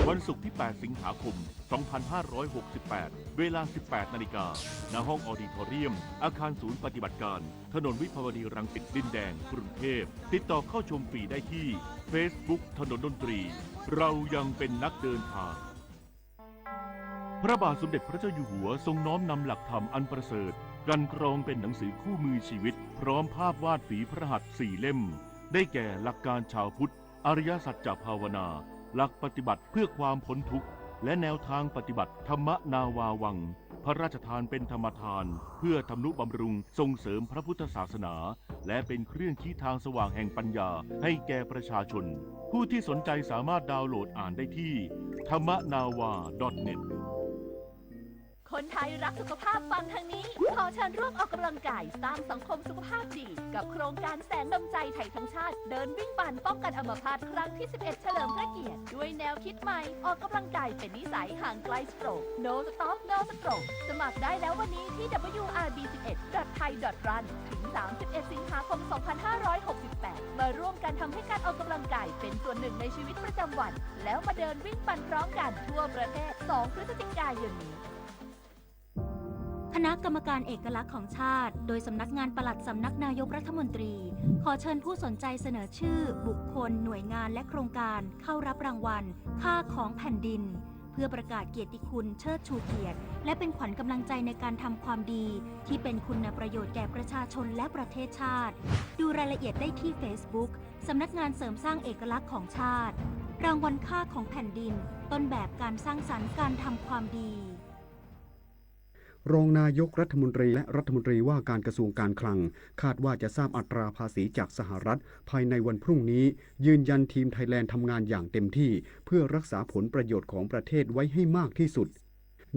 วันศุกร์ที่ แปด สิงหาคม สองพันห้าร้อยหกสิบแปด เวลา สิบแปด นาฬิกา ณ ห้องออดิทอเรียม อาคารศูนย์ปฏิบัติการ ถนนวิภาวดีรังสิต ดินแดง กรุงเทพฯ ติดต่อเข้าชมฟรีได้ที่ Facebook ถนนดนตรี เรายังเป็นนักเดินทาง พระบาทสมเด็จพระเจ้าอยู่หัวทรงน้อมนำหลักธรรมอันประเสริฐ กลั่นกรองเป็นหนังสือคู่มือชีวิต พร้อมภาพวาดฝีพระหัตถ์สี่เล่ม ได้แก่หลักการชาวพุทธ อริยสัจจะภาวนา หลักปฏิบัติเพื่อความพ้นทุกข์ และแนวทางปฏิบัติ ธรรมนาวาวัง พระราชทานเป็นธรรมทาน เพื่อทำนุบำรุงส่งเสริมพระพุทธศาสนา และเป็นเครื่องชี้ทางสว่างแห่งปัญญาให้แก่ประชาชน ผู้ที่สนใจสามารถดาวน์โหลดอ่านได้ที่ ธรรมนาวา ดอทเน็ต คนไทยรักสุขภาพฟังทางนี้ ขอเชิญร่วมออกกำลังกายสร้างสังคมสุขภาพดี กับโครงการแสงดวงใจไทยทั้งชาติ เดินวิ่งปั่นป้องกันอัมพาตครั้งที่ สิบเอ็ด เฉลิมพระเกียรติ ด้วยแนวคิดใหม่ ออกกำลังกายเป็นนิสัย ห่างไกล stroke No stop no stroke สมัครได้แล้ววันนี้ที่ ดับเบิลยูอาร์บี สิบเอ็ด ดอท ไทย ดอท รัน ถึง สามสิบเอ็ด สิงหาคม สองพันห้าร้อยหกสิบแปด มาร่วมกันทำให้การออกกำลังกายเป็นส่วนหนึ่งในชีวิตประจำวัน แล้วมาเดินวิ่งปั่นพร้อมกันทั่วประเทศ สอง พฤศจิกายนนี้ คณะกรรมการเอกลักษณ์ของชาติ โดยสำนักงานปลัดสำนักนายกรัฐมนตรี ขอเชิญผู้สนใจเสนอชื่อ บุคคล หน่วยงาน และโครงการ เข้ารับรางวัล ค่าของแผ่นดิน เพื่อประกาศเกียรติคุณ เชิดชูเกียรติ และเป็นขวัญกำลังใจในการทำความดี ที่เป็นคุณประโยชน์แก่ประชาชนและประเทศชาติ ดูรายละเอียดได้ที่ Facebook สำนักงานเสริมสร้างเอกลักษณ์ของชาติ รางวัลค่าของแผ่นดิน ต้นแบบการสร้างสรรค์การทำความดี รองนายกรัฐมนตรีและรัฐมนตรีว่าการกระทรวงการคลัง คาดว่าจะทราบอัตราภาษีจากสหรัฐภายในวันพรุ่งนี้ ยืนยันทีมไทยแลนด์ทำงานอย่างเต็มที่ เพื่อรักษาผลประโยชน์ของประเทศไว้ให้มากที่สุด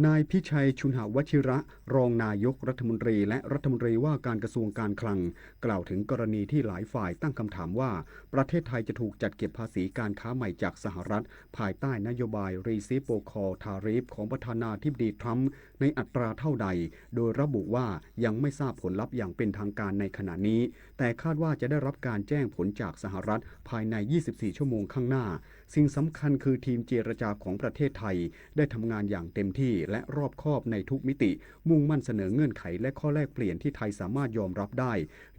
นายพิชัย ชุนหวชิระ รองนายกรัฐมนตรีและรัฐมนตรีว่าการกระทรวงการคลัง กล่าวถึงกรณีที่หลายฝ่ายตั้งคำถามว่า ประเทศไทยจะถูกจัดเก็บภาษีการค้าใหม่จากสหรัฐ ภายใต้นโยบาย Reciprocal Tariff ของประธานาธิบดีทรัมป์ในอัตราเท่าใด โดยระบุว่ายังไม่ทราบผลลัพธ์อย่างเป็นทางการในขณะนี้ แต่คาดว่าจะได้รับการแจ้งผลจากสหรัฐภายใน ยี่สิบสี่ ชั่วโมงข้างหน้า สิ่งสำคัญคือทีมเจรจาของประเทศไทยได้ทำงานอย่างเต็มที่และรอบคอบในทุกมิติ มุ่งมั่นเสนอเงื่อนไขและข้อแลกเปลี่ยนที่ไทยสามารถยอมรับได้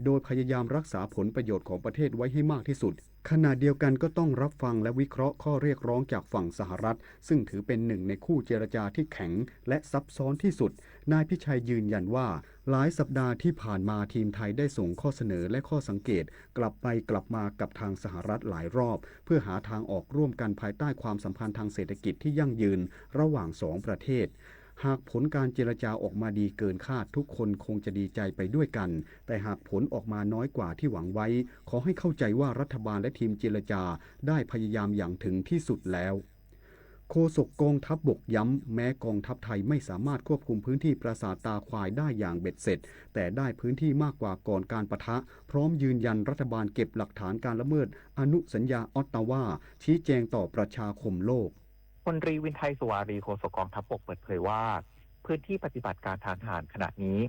โดยพยายามรักษาผลประโยชน์ของประเทศไว้ให้มากที่สุด ขณะเดียวกันก็ต้องรับฟังและวิเคราะห์ข้อเรียกร้องจากฝั่งสหรัฐ ซึ่งถือเป็นหนึ่งในคู่เจรจาที่แข็งและซับซ้อนที่สุด นายพิชัยยืนยันว่า หลายสัปดาห์ที่ผ่านมาทีมไทยได้ส่งข้อเสนอและข้อสังเกต กลับไปกลับมากับทางสหรัฐหลายรอบ เพื่อหาทางออกร่วมกันภายใต้ความสัมพันธ์ทางเศรษฐกิจที่ยั่งยืนระหว่างสองประเทศ หากผลการเจรจาออกมาดีเกินคาด ทุกคนคงจะดีใจไปด้วยกัน แต่หากผลออกมาน้อยกว่าที่หวังไว้ ขอให้เข้าใจว่ารัฐบาลและทีมเจรจาได้พยายามอย่างถึงที่สุดแล้ว โฆษกกองทัพบกย้ำ แม้กองทัพไทยไม่สามารถควบคุมพื้นที่ปราสาทตาควายได้อย่างเบ็ดเสร็จ แต่ได้พื้นที่มากกว่าก่อนการปะทะ พร้อมยืนยันรัฐบาลเก็บหลักฐานการละเมิดอนุสัญญาออตตาวา ชี้แจงต่อประชาคมโลก พลตรี วินไทย สุวารี โฆษกกองทัพบกเปิดเผยว่า พื้นที่ปฏิบัติการทางทหารขณะนี้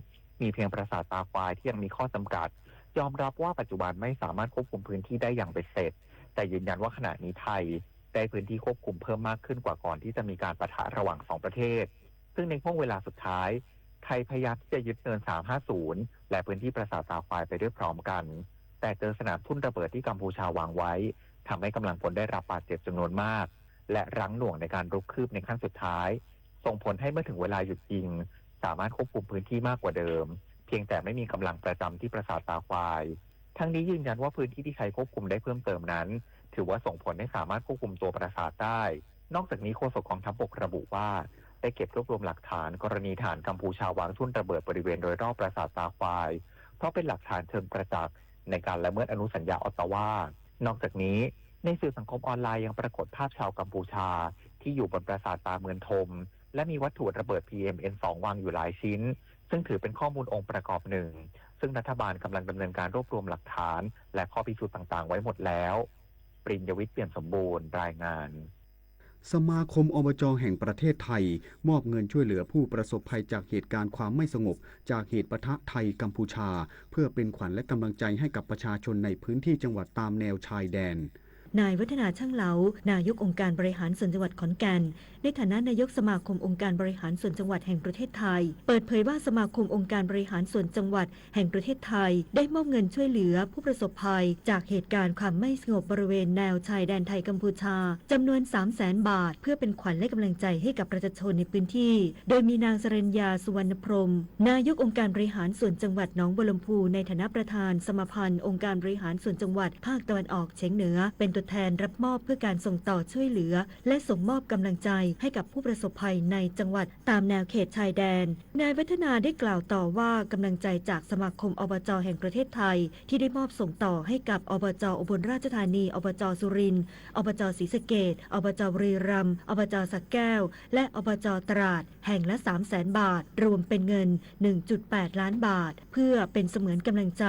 มีเพียงปราสาทตาควายที่ยังมีข้อจำกัด ยอมรับว่าปัจจุบันไม่สามารถควบคุมพื้นที่ได้อย่างเบ็ดเสร็จ แต่ยืนยันว่าขณะนี้ไทยได้พื้นที่ควบคุมเพิ่มมากขึ้นกว่าก่อนที่จะมีการปะทะระหว่างสองประเทศ ซึ่งในห่วงเวลาสุดท้าย ไทยพยายามที่จะยึดเนิน สามห้าศูนย์ และพื้นที่ปราสาทตาควายไปด้วยพร้อมกัน แต่เจอสนามทุ่นระเบิดที่กัมพูชาวางไว้ ทำให้กำลังพลได้รับบาดเจ็บจำนวนมาก และรั้งหน่วงในการรุกคืบในขั้นสุดท้าย ส่งผลให้เมื่อถึงเวลาหยุดยิง สามารถควบคุมพื้นที่มากกว่าเดิม เพียงแต่ไม่มีกำลังประจำที่ปราสาทตาควาย ทั้งนี้ยืนยันว่าพื้นที่ที่ไทยควบคุมได้เพิ่มเติมนั้น ถือว่าส่งผลให้สามารถควบคุมตัวปราสาทได้ นอกจากนี้โฆษกกองทัพบกระบุว่า ได้เก็บรวบรวมหลักฐานกรณีทหารกัมพูชาวางทุ่นระเบิดบริเวณโดยรอบปราสาทตาควาย เพราะเป็นหลักฐานเชิงประจักษ์ในการละเมิดอนุสัญญาออตตาวา นอกจากนี้ ในสื่อสังคมออนไลน์ยังปรากฏภาพชาวกัมพูชา ที่อยู่บนปราสาทตาเมืองทม และมีวัตถุระเบิด พีเอ็มเอ็นสอง วางอยู่หลายชิ้น ซึ่งถือเป็นข้อมูลองค์ประกอบหนึ่ง ซึ่งรัฐบาลกำลังดำเนินการรวบรวมหลักฐาน และข้อพิสูจน์ต่างๆ ไว้หมดแล้ว ปริญญวิทย์ เปี่ยมสมบูรณ์ รายงาน สมาคม อบจ แห่งประเทศไทย มอบเงินช่วยเหลือผู้ประสบภัยจากเหตุการณ์ความไม่สงบ จากเหตุปะทะไทย-กัมพูชา เพื่อเป็นขวัญและกำลังใจให้กับประชาชนในพื้นที่จังหวัดตามแนวชายแดน นายวัฒนา ช่างเหลา นายกองค์การบริหารส่วนจังหวัดขอนแก่น ในฐานะนายกสมาคมองค์การบริหารส่วนจังหวัดแห่งประเทศไทย เปิดเผยว่าสมาคมองค์การบริหารส่วนจังหวัดแห่งประเทศไทย ได้มอบเงินช่วยเหลือผู้ประสบภัยจากเหตุการณ์ความไม่สงบบริเวณแนวชายแดนไทยกัมพูชา จำนวน สามแสน บาท เพื่อเป็นขวัญและกำลังใจให้กับประชาชนในพื้นที่ โดยมีนางสรัญญา สุวรรณพรหม นายกองค์การบริหารส่วนจังหวัดหนองบัวลำพู ในฐานะประธานสมาพันธ์องค์การบริหารส่วนจังหวัดภาคตะวันออกเฉียงเหนือ เป็นตัวแทนรับมอบเพื่อการส่งต่อช่วยเหลือ และส่งมอบกำลังใจให้กับผู้ประสบภัยในจังหวัดตามแนวเขตชายแดน นายวัฒนาได้กล่าวต่อว่ากำลังใจจากสมาคม อบจ แห่งประเทศไทย ที่ได้มอบส่งต่อให้กับ อบจ อุบลราชธานี อบจ สุรินทร์ อบจ ศรีสะเกษ อบจ บุรีรัมย์ อบจ สระแก้ว และ อบจ ตราด แห่งละ สามแสน บาท รวมเป็นเงิน หนึ่งจุดแปดล้านบาท เพื่อเป็นเสมือนกำลังใจ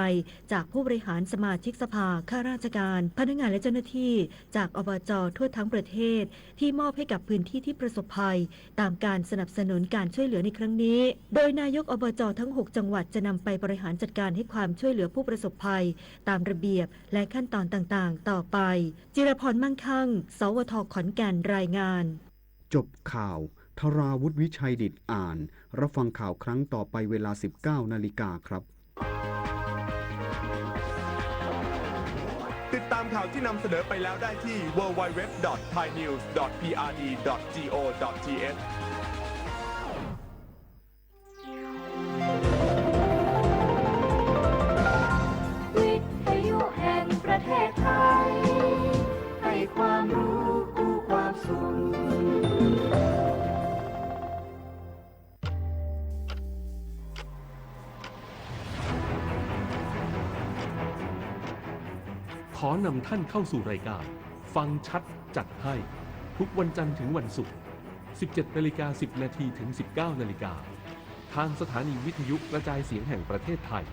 จากผู้บริหาร สมาชิกสภา ข้าราชการ พนักงานและเจ้าหน้าที่จาก อบจ ทั่วทั้งประเทศ ที่มอบให้กับพื้นที่ที่ประสบภัย ตามการสนับสนุนการช่วยเหลือในครั้งนี้ โดยนายก อบจ ทั้ง หก จังหวัดจะนำไปบริหารจัดการให้ความช่วยเหลือผู้ประสบภัย ตามระเบียบและขั้นตอนต่างๆ ต่อไป จิรพร มั่งคั่ง สวท ขอนแก่น รายงาน จบข่าว ธราวุฒิ วิชัยดิษฐ อ่าน รับฟังข่าวครั้งต่อไปเวลา สิบเก้านาฬิกาครับ ติดตามข่าวที่นำเสนอไปแล้วได้ที่ ดับเบิลยู ดับเบิลยู ดับเบิลยู ดอท ไทยนิวส์ ดอท พีอาร์ดี ดอท จี โอ ดอท ที เอช วิทยุแห่งประเทศไทย ให้ความรู้คู่ความสุข ขอนำท่านเข้าสู่รายการฟังชัดจัดให้ ทุกวันจันทร์ถึงวันศุกร์ สิบเจ็ดนาฬิกาสิบนาทีถึง สิบเก้านาฬิกา ทางสถานีวิทยุกระจายเสียงแห่งประเทศไทย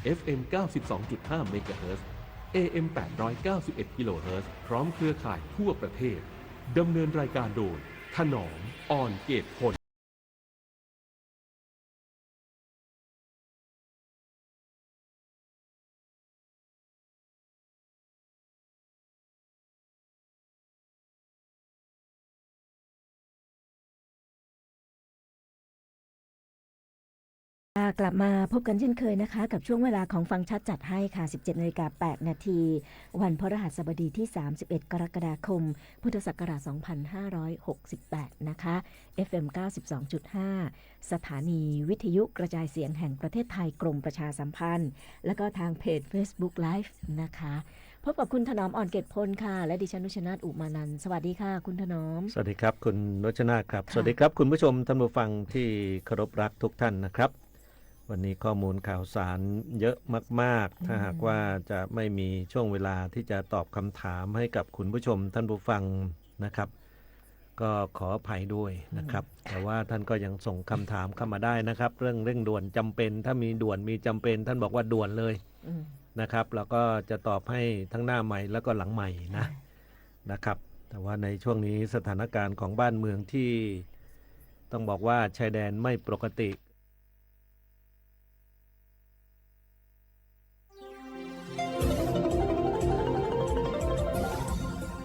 เอฟเอ็ม เก้าสิบสองจุดห้าเมกะเฮิรตซ์ เอเอ็ม แปดร้อยเก้าสิบเอ็ดกิโลเฮิรตซ์ พร้อมเครือข่ายทั่วประเทศ ดำเนินรายการโดย ถนอม อ่อนเกตพล กลับมาพบกันเช่นเคยนะคะ กับช่วงเวลาของฟังชัดจัดให้ค่ะ สิบเจ็ดนาฬิกาแปดนาที วันพฤหัสบดีที่ สามสิบเอ็ด กรกฎาคม พุทธศักราช สองพันห้าร้อยหกสิบแปด นะคะ เอฟเอ็ม เก้าสิบสองจุดห้า สถานีวิทยุกระจายเสียงแห่งประเทศไทย กรมประชาสัมพันธ์ แล้วก็ทางเพจ Facebook Live นะคะ พบกับคุณถนอม อ่อนเกตพลค่ะ และดิฉันนุชนาธ อุมานันท์ สวัสดีค่ะ คุณถนอม สวัสดีครับ คุณนุชนาธครับ ค่ะ สวัสดีครับ คุณผู้ชมท่านผู้ฟังที่เคารพรักทุกท่านนะครับ วันนี้ข้อมูลข่าวสารเยอะมากๆ ถ้าหากว่าจะไม่มีช่วงเวลาที่จะตอบคำถามให้กับคุณผู้ชมท่านผู้ฟังนะครับ ก็ขออภัยด้วยนะครับ แต่ว่าท่านก็ยังส่งคำถามเข้ามาได้นะครับ เรื่องเร่งด่วนจำเป็น ถ้ามีด่วนมีจำเป็น ท่านบอกว่าด่วนเลย อืม นะครับ เราก็จะตอบให้ทั้งหน้าไมค์แล้วก็หลังไมค์นะ ค่ะ นะครับ แต่ว่าในช่วงนี้สถานการณ์ของบ้านเมืองที่ต้องบอกว่าชายแดนไม่ปกติ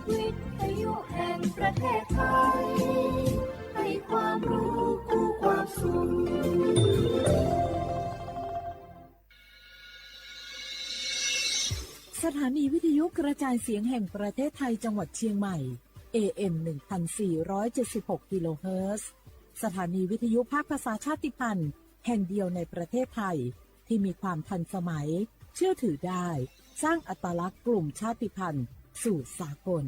วิทยุแห่งประเทศไทย ให้ความรู้คู่ความสุข สถานีวิทยุกระจายเสียงแห่งประเทศไทยจังหวัดเชียงใหม่ เอเอ็ม หนึ่งพันสี่ร้อยเจ็ดสิบหกกิโลเฮิรตซ์ สถานีวิทยุภาคภาษาชาติพันธุ์แห่งเดียวในประเทศไทย ที่มีความทันสมัย เชื่อถือได้ สร้างอัตลักษณ์กลุ่มชาติพันธุ์สู่สากล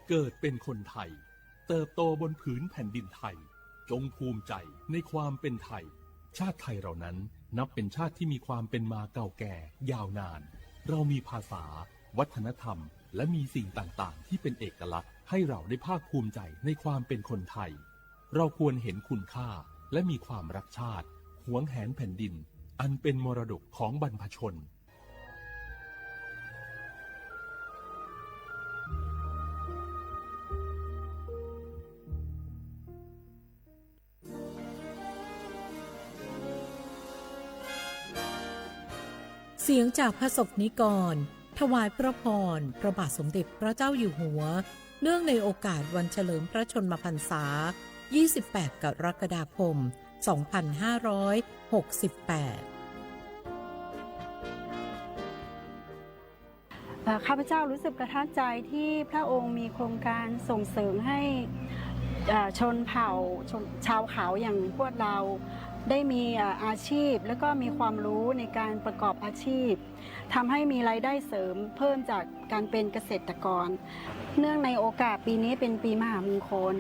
เกิดเป็นคนไทย เติบโตบนผืนแผ่นดินไทย จงภูมิใจในความเป็นไทย ชาติไทยเรานั้นนับเป็นชาติที่มีความเป็นมาเก่าแก่ยาวนาน เรามีภาษา วัฒนธรรม และมีสิ่งต่างๆ ที่เป็นเอกลักษณ์ ให้เราได้ภาคภูมิใจในความเป็นคนไทย เราควรเห็นคุณค่า และมีความรักชาติ หวงแหนแผ่นดิน อันเป็นมรดกของบรรพชน เสียงจากพระสกนิกร ถวายพระพร พระบาทสมเด็จพระเจ้าอยู่หัว เนื่องในโอกาสวันเฉลิมพระชนมพรรษา ยี่สิบแปด กรกฎาคม สองพันห้าร้อยหกสิบแปด เอ่อ ข้าพเจ้ารู้สึกประทับใจที่พระองค์มีโครงการส่งเสริมให้ เอ่อ ชนเผ่า ชน ชาวเขาอย่างพวกเรา ได้มี เอ่อ อาชีพ แล้วก็มีความรู้ในการประกอบอาชีพ ทำให้มีรายได้เสริมเพิ่มจากการเป็นเกษตรกร เนื่องในโอกาสปีนี้เป็นปีมหามงคล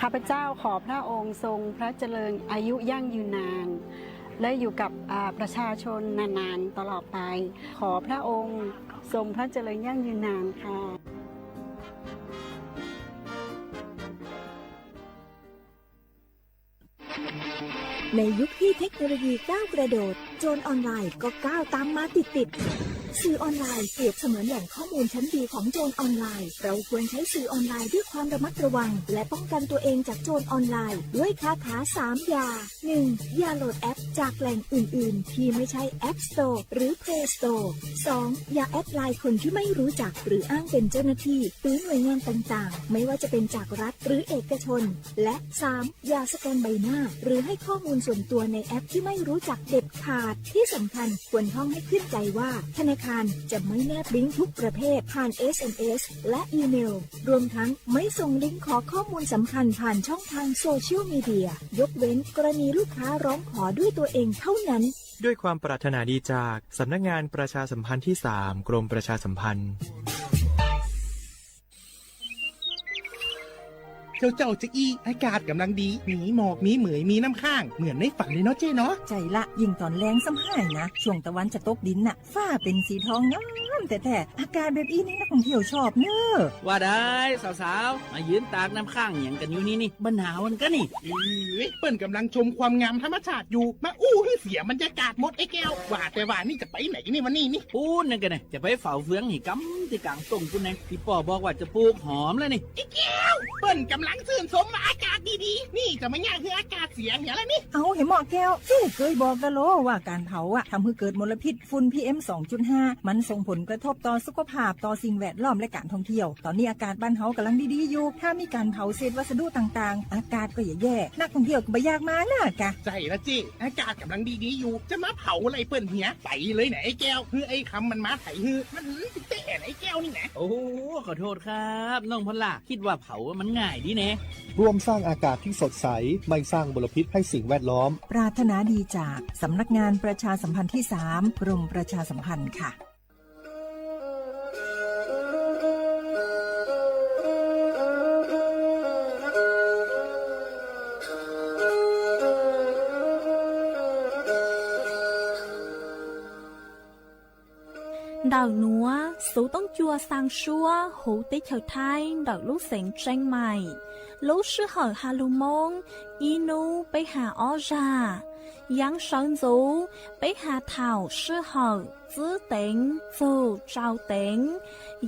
ข้าพเจ้าขอพระองค์ทรงพระเจริญอายุยั่งยืนนาน และอยู่กับ อ่า ประชาชนนานๆ ตลอดไป ขอพระองค์ทรงพระเจริญยั่งยืนนานค่ะ ในยุคที่เทคโนโลยีก้าวกระโดด โจรออนไลน์ก็ก้าวตามมาติดๆ สื่อออนไลน์เปรียบเสมือนแหล่งข้อมูลชั้นดีของโจรออนไลน์ เราควรใช้สื่อออนไลน์ด้วยความระมัดระวัง และป้องกันตัวเองจากโจรออนไลน์ด้วยคาถาสามอย่า หนึ่ง อย่าโหลดแอปจากแหล่งอื่นๆ ที่ไม่ใช่ App Store หรือ Play Store สอง อย่าแอดไลน์คนที่ไม่รู้จักหรืออ้างเป็นเจ้าหน้าที่หรือหน่วยงานต่างๆ ไม่ว่าจะเป็นจากรัฐหรือเอกชน และ สาม อย่าสแกนใบหน้า หรือให้ข้อมูลส่วนตัวในแอปที่ไม่รู้จักเด็ดขาด ที่สำคัญควรท่องให้ขึ้นใจว่าธนาคารจะไม่แนบลิงก์ทุกประเภทผ่าน เอส เอ็ม เอส และอีเมล รวมทั้งไม่ส่งลิงก์ขอข้อมูลสำคัญผ่านช่องทางโซเชียลมีเดีย ยกเว้นกรณีลูกค้าร้องขอด้วยตัวเองเท่านั้น ด้วยความปรารถนาดีจากสำนักงานประชาสัมพันธ์ที่สาม กรมประชาสัมพันธ์ เจ้าเจ้าจะอี้ อากาศกำลังดี มีหมอก มีเหมย มีน้ำค้าง เหมือนในฝันเลยเนาะเจ้เนาะ ใช่ละ ยิ่งตอนแลงซ้ำหายนะ ช่วงตะวันจะตกดินน่ะ ฟ้าเป็นสีทองงามแท้ๆ อากาศแบบอี้นี่นักท่องเที่ยวชอบเนอะ ว่าได้ สาวๆ มายืนตากน้ำค้างหยังกันอยู่นี่นี่ บ่หนาวกันกะนี่ เอ้ย เปิ้นกำลังชมความงามธรรมชาติอยู่ มาอู้ให้เสียบรรยากาศหมดไอ้แก้ว ว่าแต่ว่านี่จะไปไหนนี่วันนี้นี่ ปู๊นนั่นกะนะ จะไปเฝ้าเฟืองหี่กำที่กลางต้งปู๊นนะ ที่ป้อบอกว่าจะปลูกหอมแล้วนี่ ไอ้แก้ว เปิ้นกำลังชื่นชมว่าอากาศดีๆ นี่จะมาย่างให้อากาศเสียเหียแล้วนี่ เอาให้เหมาะแก้ว เจ้าเกยบอกกะโลว่าการเผาอะทำให้เกิดมลพิษฝุ่น พีเอ็ม สองจุดห้า มันส่งผลกระทบต่อสุขภาพ ต่อสิ่งแวดล้อมและการท่องเที่ยว ตอนนี้อากาศบ้านเฮากำลังดีๆอยู่ ถ้ามีการเผาเศษวัสดุต่างๆ อากาศก็จะแย่ นักท่องเที่ยวก็บ่อยากมานะกะ ใช่ละเจ้ อากาศกำลังดีๆอยู่ จะมาเผาอะไรเปิ้นเหีย ไปเลยนะไอ้แก้ว คือไอ้คำมันมาไถฮือ มันหืนติดแต่ไอ้แก้วนี่นะ โอ้ ขอโทษครับน้องพอลล่า คิดว่าเผามันง่ายดีแน่ ร่วมสร้างอากาศที่สดใส ไม่สร้างมลพิษให้สิ่งแวดล้อม ปรารถนาดีจากสำนักงานประชาสัมพันธ์ที่สาม กรมประชาสัมพันธ์ค่ะ Ntawm nuav xuv toob cua xaa suab huv teb chaws Thaib ntawm lub xeev Tseeb Maim. Lub sij hawm has lug Moob, ib nub peb has ob zag. Yaav sawv ntxuv, peb has thaum sij hawm tsib teev txug rau teev.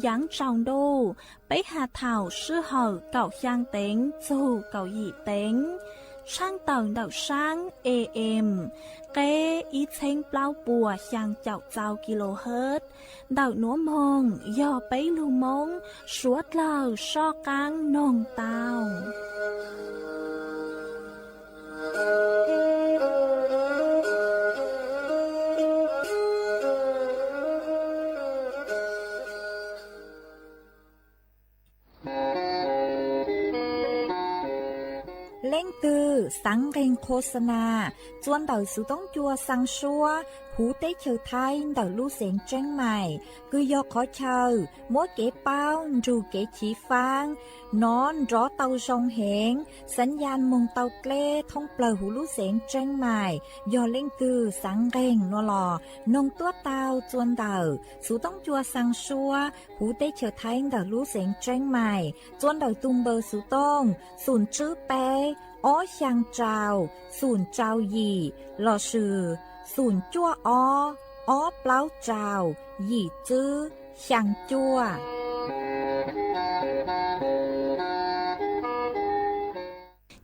Yaav tsaus ntuj, peb has thaum sij hawm kaum xyaa teev txug kaum yim teev. Tshaaj tawm ntawm saab A M, qeb ib txheeb plaub puas xyaa caum txau kilohertz. Ntawm nuav moog yog peb lug Moob suav dlawg soj qaab noog tau. Leej twg xaav nqeeg khos xa na, txua ntawm xuv toob cua xaa suab huv teb chaws Thaib ntawm lub xeev Tseeb Maim, kws yog qhov chaw muab kev paub nrug kev chiv faab nov nrov tau zoo heev, xaav yaj moog tau dleb thoob plawg huv lub xeev Tseeb Maim. Yog leej twg xaav nqeeg nuav los noog tuab tau txua ntawm xuv toob cua xaa suab huv teb chaws Thaib ntawm lub xeev Tseeb Maim, txua ntawm tug npawb xuv tooj xoom tswb peb ob xyaa rau xoom rau yim lossis xoom cuaj ob ob plaub rau yim tswb xyaa cuaj.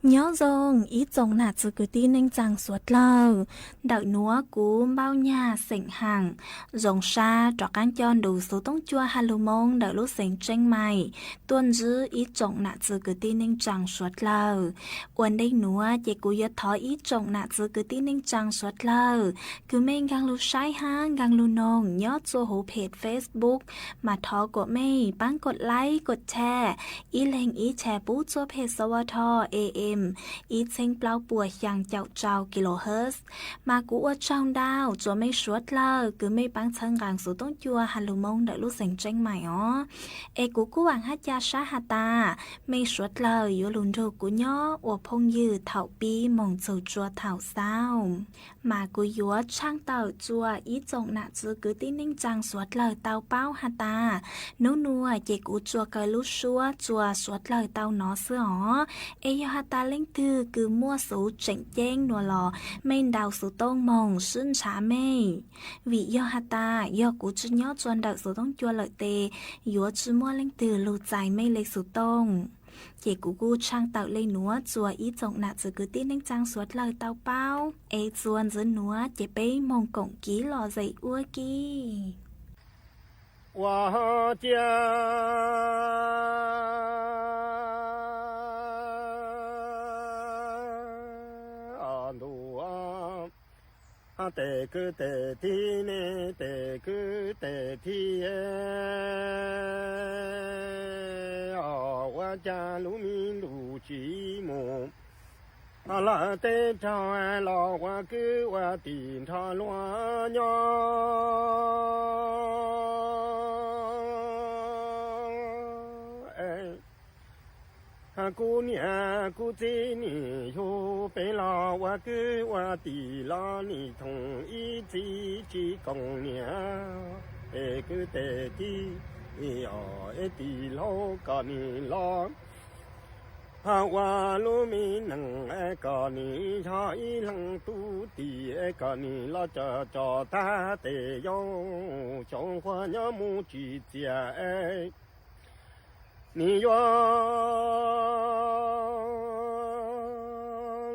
Nyob zoo ib tsoom nam txiv kwv tij neej tsaa suav dlawg, ntawm nuav kuv Npauj Nyag xeem Haam zoo sab rov qaab coj nrug xuv toob cua ha lug moo ntawm lub xeev Tseeb Maim tuaj ntsib ib tsoom nam txiv kwv tij neej tsaa suav dlawg. Ua ntej nuav ces kuv yuav thov ib tsoom nam txiv kwv tij neej tsaa suav dlawg, kws mej nkaag lug saib hab nkaag lug noog nyob txuj huv phem Facebook, mas thov kuas mej paab koj like koj share, ib leeg ib share pub txuj phem S W T A M ib txheeb plaub puas xyaa caum rau kilohertz. Mas kuv ua tsaug ntau rua mej suav dlawg kws mej paab txhawb nqaa xuv toob cua ha lug moo ntawm lub xeev Tseeb Maim os. Es kuv kuj vaam hab ca sab has tas mej suav dlawg yuav lug nrug kuv nyob ua phooj ywg thaum pib moog txug rua thaum xaus. Mas kuv yuav tshaaj tawm rua ib tsoom nam txiv kwv tij neej tsaa suav dlawg tau paub has tas, nub nuav ces kuv tsuas kaw lub suab rua suav dlawg tau nov xwb os. Es yog has tas leej twg kws muaj xuv tseem ceeb nuav los mej ntaus xuv tooj moog sib ntshav mej, vim yog has tas yog kuv tsi nyob rua ntawm xuv toob cua lawm tes yuav tsi muaj leej twg lug txais mej le xuv tooj. Ces kuv kuj tshaaj tawm le nuav rua ib tsoom nam txiv kwv tij neej tsaa suav dlawg tau paub. Es txuas ntxiv nuav ces peb moog koom kiv lom zem ua ke. Ua cia ntuj, tes kwv tes tij ne, tes kwv tes tij, ua cas lub me ntuj tsis mus lawm teb raug los ua kwv ua tij nrho luag nyob. Kuv niam kuv txiv nim yug peb los ua kwv ua tij los nim thoom ib txiv tsis koom niam, tes kwv tes tij os, es tij laug kom nim los ua lub me neej, kom nim yog ib leeg tub tij, kom nim los coj coj tag tes yau xyoo nquag nyob mus tsis txias, nim yuav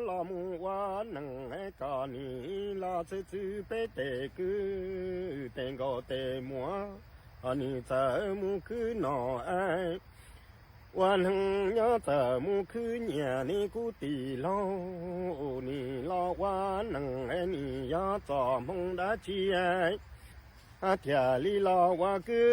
los mus ua neej, kom nim los txwv txwv peb tes kwv tes nkaus tes muam, nim txawm mus khwv noj ua neej, nyob txawm mus khwv nyiaj ne kuv tij laug, nim los ua neej nim yog txoj hmoo dab tsi thiaj li los ua kwv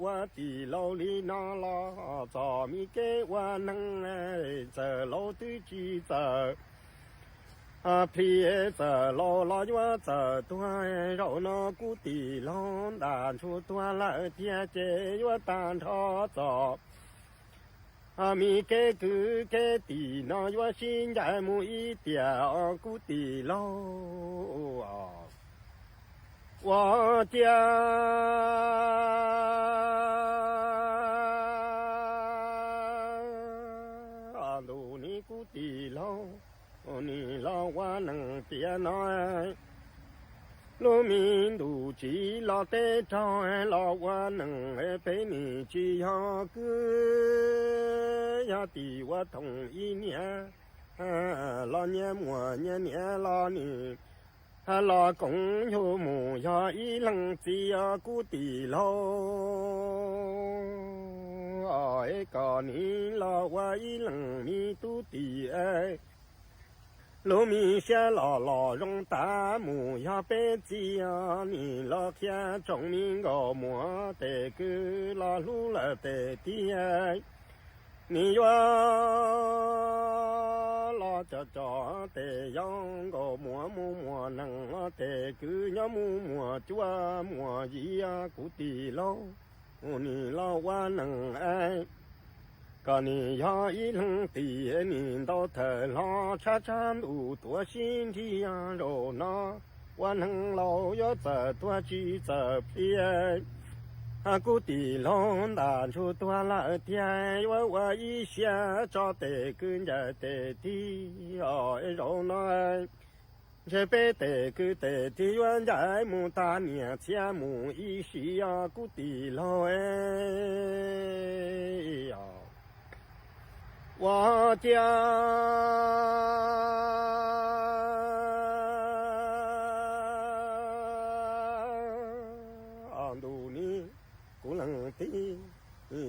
ua tij laug li no los txog me kev ua neej, txawm laus twb tsis txawm plhis, txawm laus los yuav txawm tuag. Zaum no kuv tij laug ntas ntshua tuag lawm thiab ces yuav tag nrho txoj me kev kwv kev tij no yuav sib ncaim mus ib tiam os kuv tij laug. Ua cia ntuj ne kuv tij laug, nim los ua neej tiam no, lub me ntuj tsis los teb raug los ua neej, peb nim tsis yog kwv yog tij, ua thoom ib niam los nyias muam nyias niam los nim los koom yug mus yog ib leeg txiv os kuv tij laug. Es kom nim los ua ib leeg me tub tij, lub me siab los los zoo tas mus yog peb txiv os, nim los qhia tsoom me nkauj muam tes kwv los hlub lawm tes tij, nim yuav los coj coj tes yau nkauj muam mus muag neej, tes kwv nyob mus muag cuab muag yig kuv tij laug, nim los ua neej, kom nim yog ib leeg tij, nim ntau thawm hlo tshab tshab ntuj tuav sib nrig. Zaum no ua neeg laus yuav txawm tuag tsis txawm plhis, kuv tij laug ntas ntshua tuag lawm tiag, yuav ua ib siab tso tes kwv ncaim tes tij os. Zaum no ntshe peb tes kwv tes tij yuav ncaim mus tag niam txiv mus ib sim os kuv tij laug. Ua ciav ntuj ni, kuv leej tij,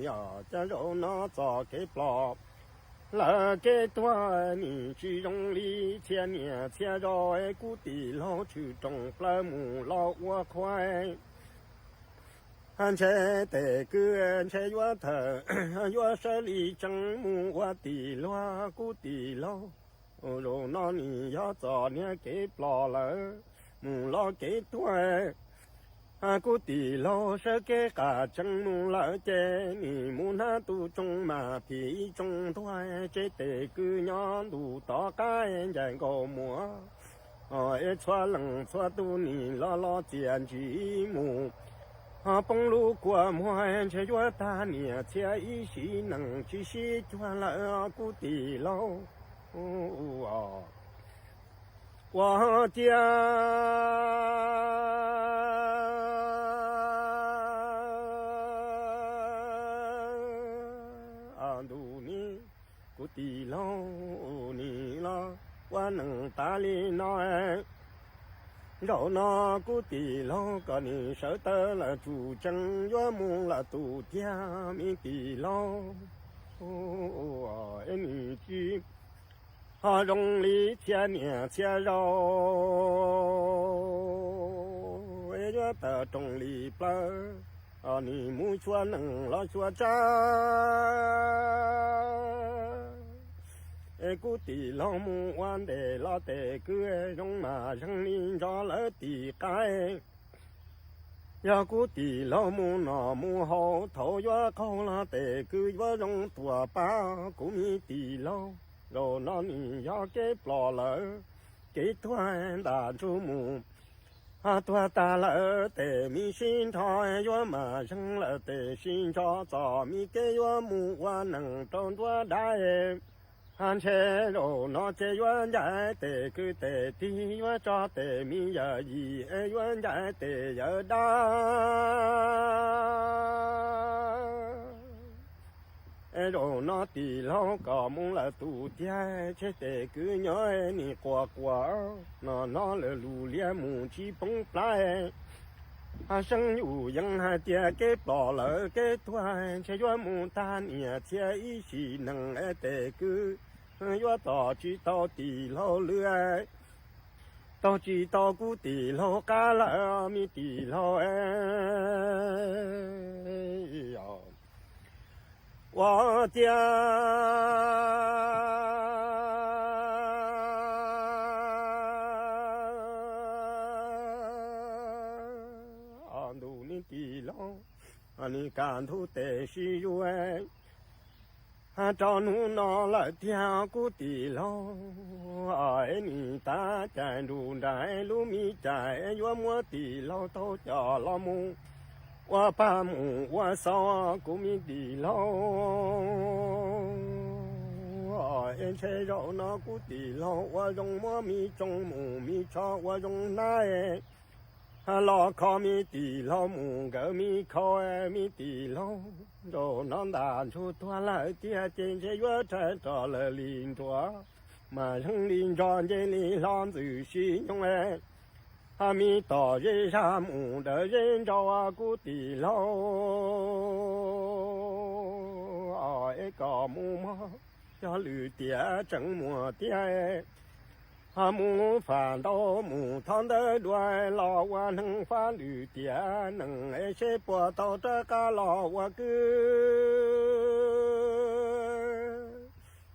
yog cov zaum no txoj kev ploj lawm kev tuag nim tsis zoo li txhia niam txhia zaus, kuv tij laug tshwm rooj plaws mus los ua qhua. Ntshe tes kwv ntshe yuav thawm, yuav sawv li tseeb mus ua tij laug, kuv tij laug. Zaum no nim yog txoj niag kev ploj lawm mus los kev tuag. Kuv tij laug sawv kev qas tsees mus lawm ces nim mus hnab tus tsoo mas phim ib tsoo ntuag, tsev tes kwv nyob ntuj tom qab ncaim nkaus muag. Es txhua leej txhua tus nim los los txias ntsim mus, ho poob lub kua muag ntshe yuav tag niam txhia ib sim neej tsis sib cuag lawm kuv tij laug. Ua ciav ntuj ni, kuv tij laug nim los ua neej tas li no. Zaum no kuv tij laug kom nim sawv tawm lawm tsum tsees yuav mus lawm tus tiag me tij laug. Es nim tsis ho zoo li txhia niam txhia zaus, es yuav tawm rooj li plaws, nim mus xyuas neej los xyuas tsav. Es kuv tij laug mus ua ntej los tes kwv zoo mas zeeg li ntso lawv tim qab. Yog kuv tij laug mus noj mus haus thaum yuav qaug los tes kwv yuav zoo tuaj pab kuv me tij laug. Zaum no nim yog kev ploj lawm kev tuag, ntaj ntsug mus ho tuag tag lawm tes me sib nrho yuav mas zeeg lawm tes sib ntso txoj me kev yuav mus ua neej rau nruab dab. Ho ntshe zaum no ces yuav ncaim tes kwv tes tij, yuav tso tes me yawm yij, yuav ncaim tes yawm dab. Es zaum no tij laug kom mus lawm tus tiag, ntshe tes kwv nyob nim quas quas no no lawm lus liab mus tsis poob plab. Ho seeb yus yeej hais tias kev ploj lawm kev tuag, ntshe yuav mus tag niam txhia ib sim neej, tes kwv yuav tos tsis tau tij laug lwm, taug tsis tau kuv tij laug qab lawm me tij laug. Ua ciav ntuj ni tij laug, nim kaj ntug tes sib yuav rau hnub no lawm tiag kuv tij laug. Es nim tab cais nruj nrais lub me cais yuav muab tij laug taug coj los mus ua pag mus ua xaus kuv me tij laug. Es ntshe zaum no kuv tij laug ua zoo muab me tsoo mus me tsho ua zoo hnab, los kho me tij laug mus nkawd me khau me tij laug. Zaum no ntaj ntsug tuag lawm tiag ces ntshe yuav rhais rov lawm li nruas, mas zeeg li ntso nce li hlo ntxwm sis nyoog. Ho me tom zej zag mus dawm zej ntsaus kuv tij laug. Es kom mus mog, yog lwm tiam tseem muaj tiag, ho mus fam ntau mus thov ntawd dua los ua neeg fab lwm tiam neeg, es seb puas tau rov qab los ua kwv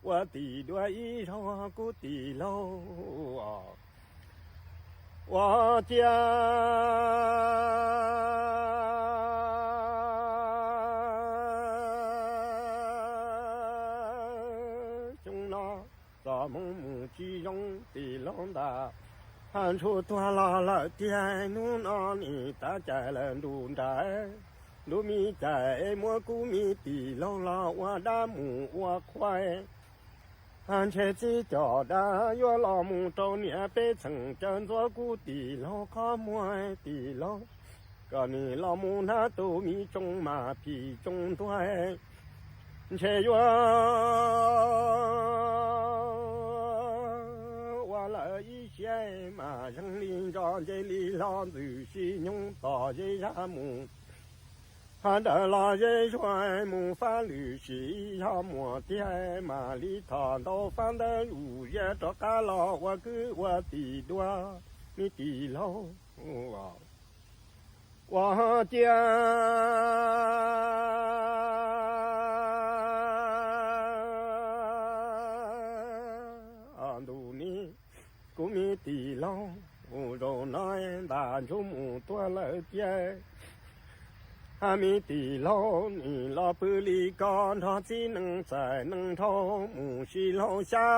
ua tij dua ib zaug kuv tij laug. Ua ciav xyoo no txoj hmoo mus tsis zoo tij laug ntaj, ho ntsuag tuag los lawm tiag hnub no nim tab cais lawm nruj nrais. Lub me cais es muab kuv me tij laug los ua dab mus ua qhua. Ho ntshe txij cov dab yuav los mus rau niam peb txheem caw ntxuav kuv tij laug qhov muag tij laug, kom nws los mus hnab tus me tsoo mas phim tsoo ntuag. Ntshe yuav ua lawm ib siab mas zeeg li ntso nce li hlo ntxwm sis nyoog tom zej zog mus, ho daws los zej zuag mus fab lwm sim zog muam tiag mam li thom ntau fab ntawv zus ziab rov qab los ua kwv ua tij dua me tij laug. Ua ciav ntus ni kuv me tij laug, zaum no ntas ntsuj mus tuag lawm tiag. Hab me tij laug nim los pw li ko nrog txiv neej txais neej nrhau mus sib laug xyab.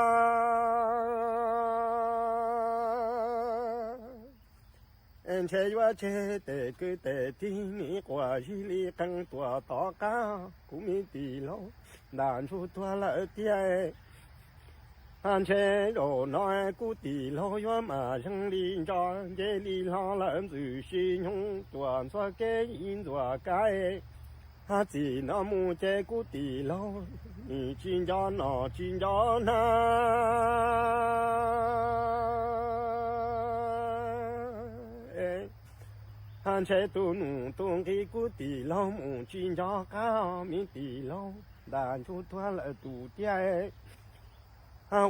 Ntshe yuav tseg tes kwv tes tij nim quas zig li qee tuam tom qab kuv me tij laug ntas ntsuj tuag lawm tiag. Hab ntshe zaum no kuv tij laug yuav mam zeeg li ntso nce li hlo lawm ntxwm sis nyoog tuam ntxuag kev ib ntxuag kaim. Hab txij no mus ces kuv tij laug nim tsis nco nom tsis nco hnav. Hab ntshe tus nus tus nqi kuv tij laug mus tsis nco qab me tij laug ntas ntsuj tuag lawm tus tiag.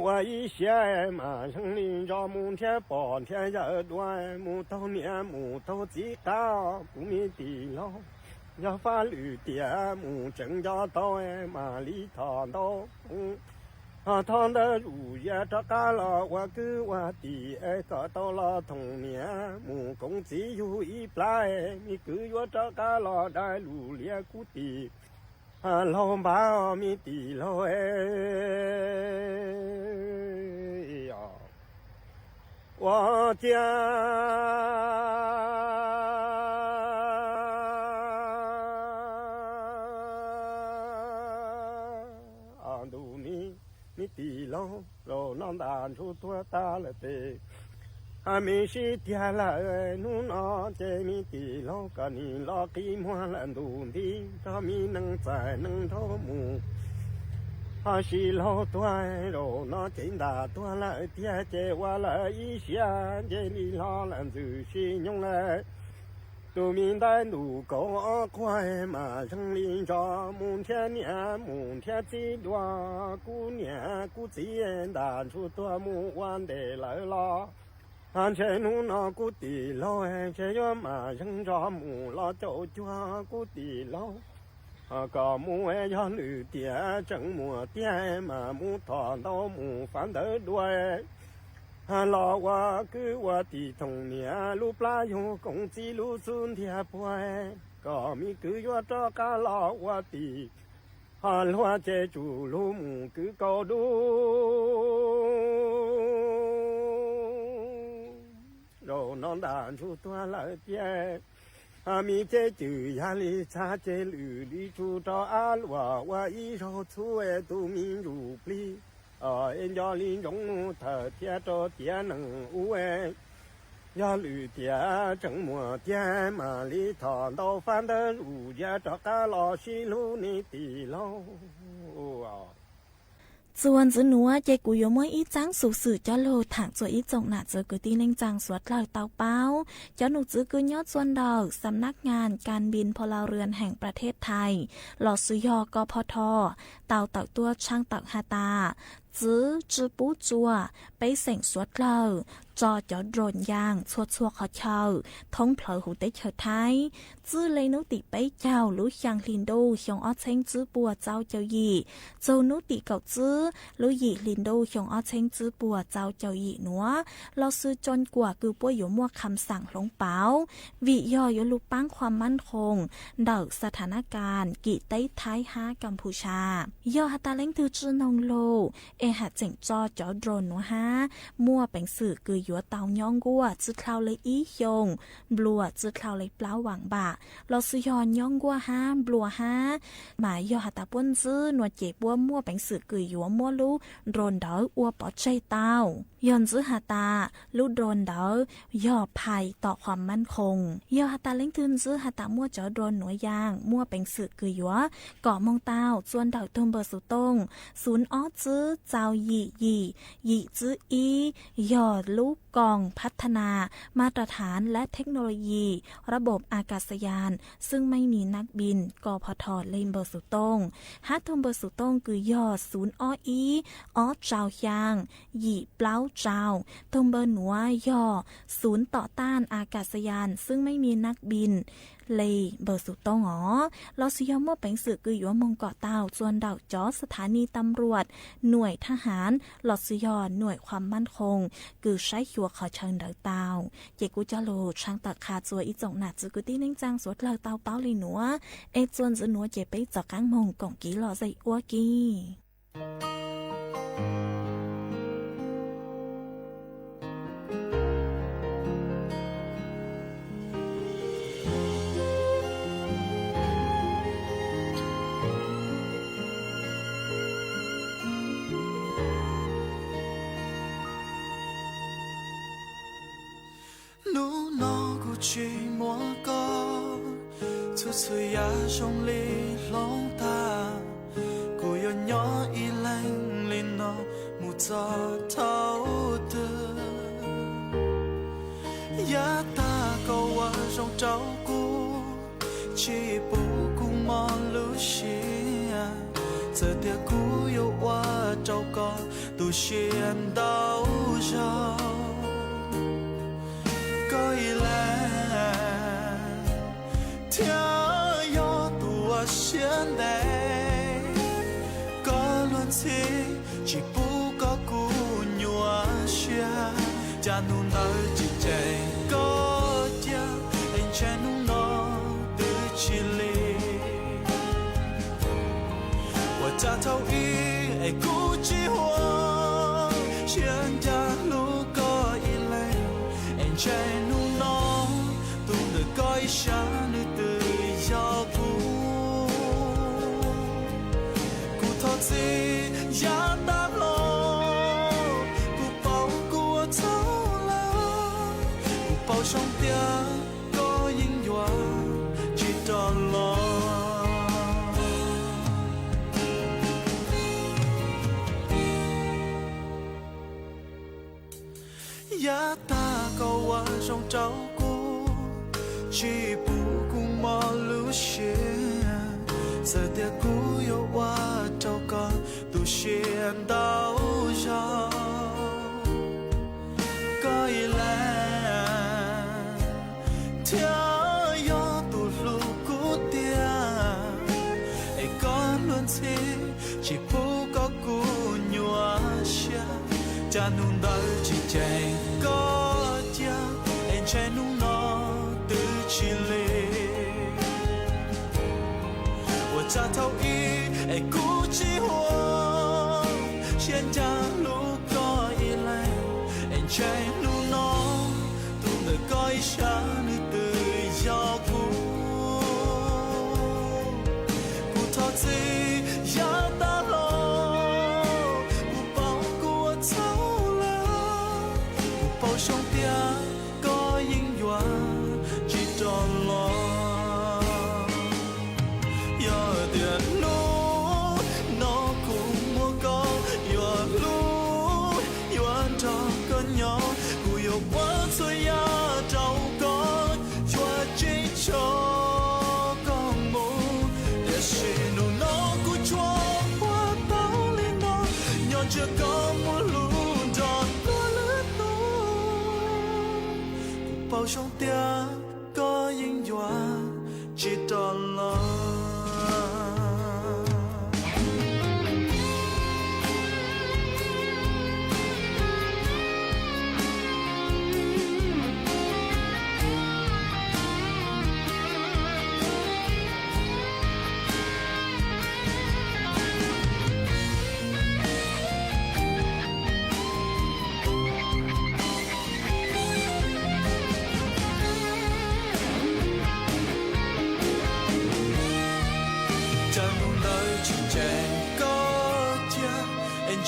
Ua ib siab mas zeeg li ntso mus nrhiav pog nrhiav yawm dua, mus taug niam mus taug txiv qab kuv me tij laug. Yog fab lwm tiam mus tseem nco tau mam li thom ntau, ho thov ntawv zus ziab rov qab los ua kwv ua tij es kom tau los thoom niam mus koom txiv yug ib plab, me kwv yuav rov qab los dai lus liab kuv tij laug npab me tij laug. Ua ciav ntus ni me tij laug zaum no ntas ntsuj tuag tag lawm tes, hab me sib tiag lawm hnub no ces me tij laug koj nim los qi muag lawm ntus nti nrog me neej txais neej nrhau mus ho sib laug tuag. Zaum no ces ntas tuag lawm tiag ces ua lawm ib siab nce li hlo lawm ntxwm sis nyoog lawm. Tus me ntaub ntuj kaum ob quag mas zeeg li ntso mus nrhiav niam mus nrhiav txiv dua, kuv niam kuv txiv ntas ntsuj tuag mus ua ntej lawm los. Hab ntshe hnub no kuv tij laug ntshe yuav mam zeeg ntso mus los caum cuag kuv tij laug. Koj mus yog lwm tiam tseem muaj tiag mas mus thom ntau mus fab ntawv dua, los ua kwv ua tij thoom niam lub plab yug koom txiv lub xub ntiag puag. Koj me kwv yuav rov qab los ua tij, ho luag ces tsum lug mus kwv kaus dub. Zaum no ntas ntsuj tuag lawm tiag, me ceb cwm yog li txhab ces lwm li tsuj rau av luam ua ib zaug txhub tus me ntsuj plig, es nco li ntsoov nug thawm thiab rau tiav neeg ub. Yog lwm tiam tseem muaj tiag mam li thom ntau fab ntawv zus ziab rov qab los sib hlub ne tij laug. Txuas ntxiv nuav ces kuv yuav muab ib txaab xuv xwm coj lug thaam txug ib tsoom nam txiv kwv tij neej tsaa suav dlawg tau paub. Cov nom tswv kws nyob txua ntawm Xam nab ngas kas npis pha la rua heem pra thej thais lossis yog koj pho tho tau tawm tuaj tshaaj tawm has tas txwv tsi pub txuas peb xeem suav dlawg tso cov drone ncaas txhua txhua qhov chaw thoob plhawv huv teb chaws Thaib. Txwj le nub tim peb caug lub xyaa hli ntuj xyoo ob txheeb tsib puas tsau caug yim txug nub tim kaum tsib lub yim hli ntuj xyoo ob txheeb tsib puas tsau caug yim nuav lossis tsoo kuam kws puab yuav muaj kham xaam hloov pauv vim yog yuav lug paab qhua mab khoom ntawm xa tha nab kas kim teb Thaib hab Kam Phu Sa. Yog has tas leej twg tsi noog lug es ham tseem tso cov drone nuav hab muaj peev xwm kws yuav tau nyob nkuaj tsi dlhau le ib xyoos, nplua tsi dlhau le plaub vas npam, lossis yog nyob nkuaj hab nplua hab. Mas yog has tas puab ntsib nuav ces puab muaj peev xwm kws yuav muab lub drone ntawd ua pov tseg tau. Yog ntsib has tas lub drone ntawd yog phais tom qhuas mab khoom, yog has tas leej twg ntsib has tas muaj cov drone nuav yaam muaj peev xwm kws yuav kom moog tau txua ntawm tug npawb xuv tooj xwb ob tsib txau yim yim yim tsib ib, yog lub koom phab tha nas mas rau thav lab thej no lo yim rab npoos a kas xayas xwb mej mi nab npis ko pho tho le npawb xuv tooj, hab tug npawb xuv tooj kws yog xwb ob ib ob tsau xyaa yim plaub tsau, tug npawb nuav yog xwb tom taj a kas xayas xwb mej mi nab npis le npawb xuv tooj os. Lossis yog muaj peev xwm kws yuav moog kom tau txua ntawm cov xa thav ni tam ruam, nuaim thab hav, lossis yog nuaim qhuas mab khoom kws saib xyuas qhov chaw ntawd tau. Ces kuv cog lug tshaaj tawm qha txua ib tsoom nam txiv kwv tij neej tsaa suav dlawg tau paub le nuav, es txua ntxiv nuav ces peb rov qaab moog koom kiv lom zem ua ke. Hnub no kuv tsis muaj koj, txhua txhua yam zoo li hloov tag. Kuv yuav nyob ib leeg li no mus txog thaum twg? Yav tag koj ua zoo rau kuv, tsis pub kuv mob lub siab. Txawm tias kuv yuav ua rau koj tu siab ntau zaug, koj ib leeg thiaj yog tus uas siab ntev. Koj luag ntxhi tsis pub koj kuv nyuaj siab, cas hnub ntawd tsis ceem koj cia, es ntshe hnub no twb tsis li. Ua cas thaum ub es kuv tsis huam, siab ncaj hlub koj ib leeg, es ntshe hnub no tus ntawm koj ib sab nws twb yog kuv. Kuv thov txim yav tag los, kuv paub kuv ua txhaum lawm, kuv paub zoo tias koj yeej yuav tsis rov los. Yav tag koj ua zoo rau kuv, tsis pub kuv mob lub siab. Txawm tias kuv yuav ua rau koj tu siab ntau zaug, koj ib leeg thiaj yog tus hlub kuv tiag. Es koj luag ntxhi tsis pub koj kuv nyuaj siab, cas hnub ntawd tsis ceem koj cia, es ntshe hnub no twb tsis li. Ua cas thaum ub es kuv tsis huam, siab ncaj hlub koj ib leeg, es ntshe hnub no tus ntawm koj ib sab nws twb yog kuv. Kuv thov txim yav tag los, kuv paub kuv ua txhaum lawm, kuv paub zoo tias koj yeej yuav tsis rov los. Yog tias hnub no kuv muaj koj, yuav hlub yuav nrog koj nyob, kuv yuav ua txhua yam rau koj, yuav tsis tso koj mus. Tiam sis hnub no kuv tsuas ua tau li no, nyob ntsia koj mus hlub nrog luag lwm tus. Kuv paub zoo tias koj yeej yuav tsis rov los.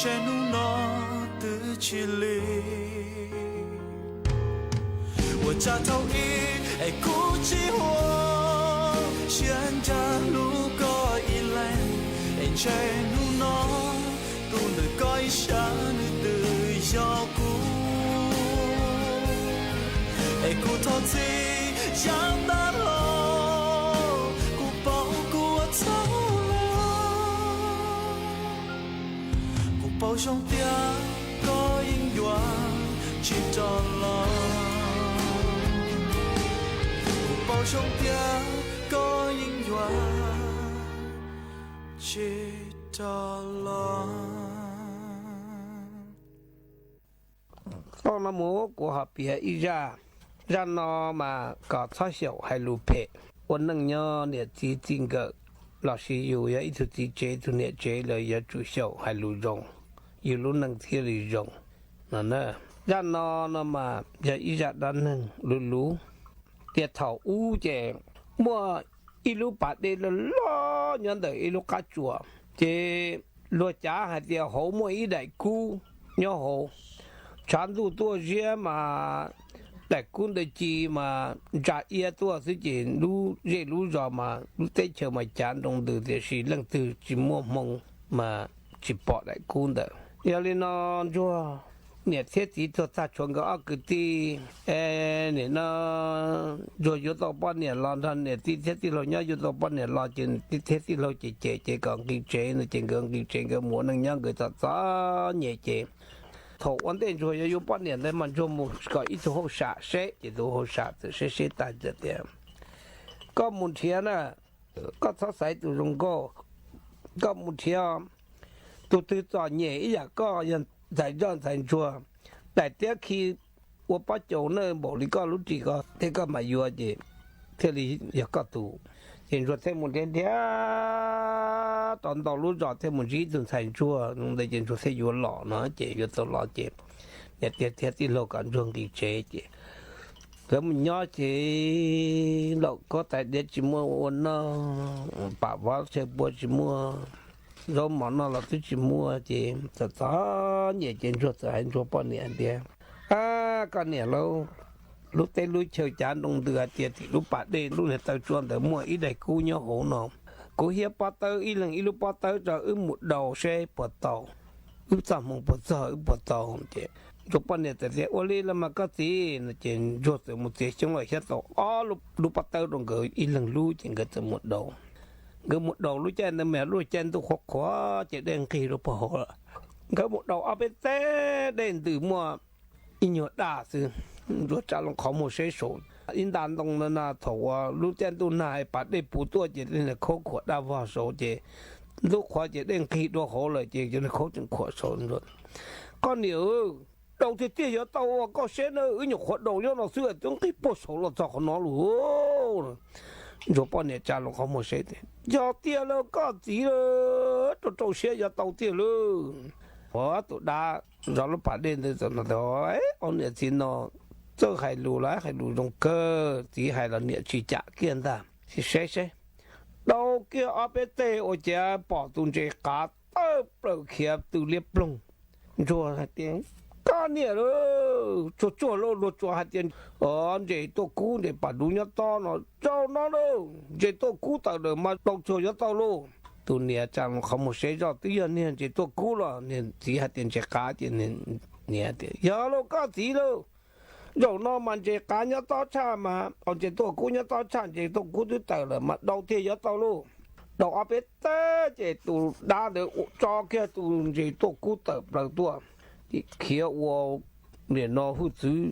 Hnub no twb tsis li, ua cas thaum ub es kuv tsis ua, siab ncaj hlub koj ib leeg, es ntshe hnub no tus ntawm koj ib sab nws twb yog kuv. Es kuv thov txim, yam ntau los kuv paub kuv ua txhaum lawm. Kuv paub zoo tias koj yeej yuav tsis rov los. Kuv paub zoo tias koj yeej yuav tsis rov los. Txoj no mus kuv ho piav ib zaj. Zaj no mas kom txhob xyaum hais lus phem, ua neej nyob niam txiv txij nkawm lossis yus yog ib tug txiv tsev ib tug niam tsev los yuav tsum xyaum hais lus zoo, yus lub neej thiaj li zoo no. Zaj no no mas yog ib zaj dab neeg luv luv. Tias thaum ub ces muaj ib lub pas dej loj loj nyob ntawm ib lub qab tsuas, ces luag cav hais tias hauv muaj ib daim kub nyob hauv. Tshav ntuj tuaj ziab mas daim kub ntawd ci mas ntsa iab tuaj xwb ces lub zej lub zos mas lub teb chaws mas cav nroo ntws tiam sis leej twg tsis muaj hmoo mas tsis pom daim kub ntawd. Yog li no Ntsuag niam thiab txiv tuag tag tshuav nkawd ob kwv tij. Nim no Ntsuag yuav tau poj niam los nrog niam tij thiab tij laug nyob, yuav tau poj niam los ces niam tij thiab tij laug ces cem ces kom nqis tsev no ces nkawd nqis tsev nkawd mus ua neej nyob nkawd txom txom nyem ces thaum ua ntej Ntsuag yuav yuav poj niam ntawd mas Ntsuag mus kom ib tug hauj sam seb ces tus hauj sam txawm seb seb tag tias, koj mus nrhiav na, koj txhob xaiv tus zoo nkauj, koj mus nrhiav tus twg txom nyem ib yam koj yog ntxhais zoj ntxhais ntsuag, daim tiab khi ua pob caus nawj npaum li koj lub ris ko thiab koj mam yuav ces thiaj li yog koj tus. Ces Ntsuag thiaj mus nrhiav nrhiav rau ntau lub zos thiaj mus ntsib ib tug ntxhais ntsuag ntawd ces Ntsuag thiaj yuav los no ces yuav tau los ces niam tij thiab tij laug kom Ntsuag nqis tsev ces nkawd mus nyob ces laum khaub tais diav tsis muaj ua noj, pam vov chaw pua tsis muaj, zaub mov noj los twb tsis muaj ces txom txom nyem ces Ntsuag txawm hais Ntsuag poj niam tias, a, koj niam lauj, lub teb lub chaw cav nroo ntws hais tias tim lub pas dej lub niag taw tsua ntawd muaj ib daim kub nyob hauv no. Kuv hiab pob tawb ib leeg ib lub pob tawb rau wb mus daus seb puas tau, wb txoj hmoo puas txog wb puas tau. Ces Ntsuag poj niam txawm tias, ua li los mas koj txiv no ces Ntsuag txawm mus txiav xyoob los hiab tau ob lub pob tawb rau nkawd ib leeg lub ces nkawd txawm mus daus. Nkawd mus daus lub caij ntawd mas lub caij ntuj qhuav qhuav ces dej nqig rau puag hauv lawm. Nkawd mus daus ob peb teg dej ntws muaj ib nyuag daj xwb, Ntsuag tsa loo qhov muag seb saum ib nta ntoo no na thaum uas lub caij ntuj nag pas dej puv tuaj ces niag khaub khuam daj vog saud ces ntuj qhuav ces dej nqig dua hauv lawm ces cov niag khaub tseem khuam saud. Koj niam, daus tiag tiag yuav tau ua koj seb na, wb nyuam qhuav daus nyob no xwb twb nqig puag saud los txog qhov no lauj. Ntsuag poj niam tsa loo qhov muag seb tias, yog tiag lauj koj txiv lauj, rau rau siab yuav tau tiag lauj. Ua tus dab zov lub pas dej ntawd txawm no tias, ob niam txiv no txawj hais lus los hais lus zoo kawg, txiv hais los niam tsis cam kiag ntag. Sim saib seb. Daus kiag ob peb teg ua cas pom tus ntses qav tawm plaws khiav tw liab ploog. Ntsuag hais tias, koj niam lauj, tsuag tsuag lauj, luag tsuas hais tias ntses tuaj kub ntses pas duv nyob tob no, zaum no lauj ntses tuaj kub tawm lawm mas daus tsuag yuav tau lauj. Tus niam tsa loo qhov muag seb zoj twb yog niag ntses tuaj kub los niag txiv hais tias ntses qav ces niam tias, yog lauj koj txiv lauj, zaum no mas ntses qav nyob tob tshaj mas, ntses tuaj kub nyob tob tshaj, ntses tuaj kub twb tawm lawm mas daus tiag yuav tau lauj. Daus ob peb teg ces tus dab ntawd tso kiag tus ntses tuaj kub tawm plaws tuaj, khiav ua nim no hwj txwv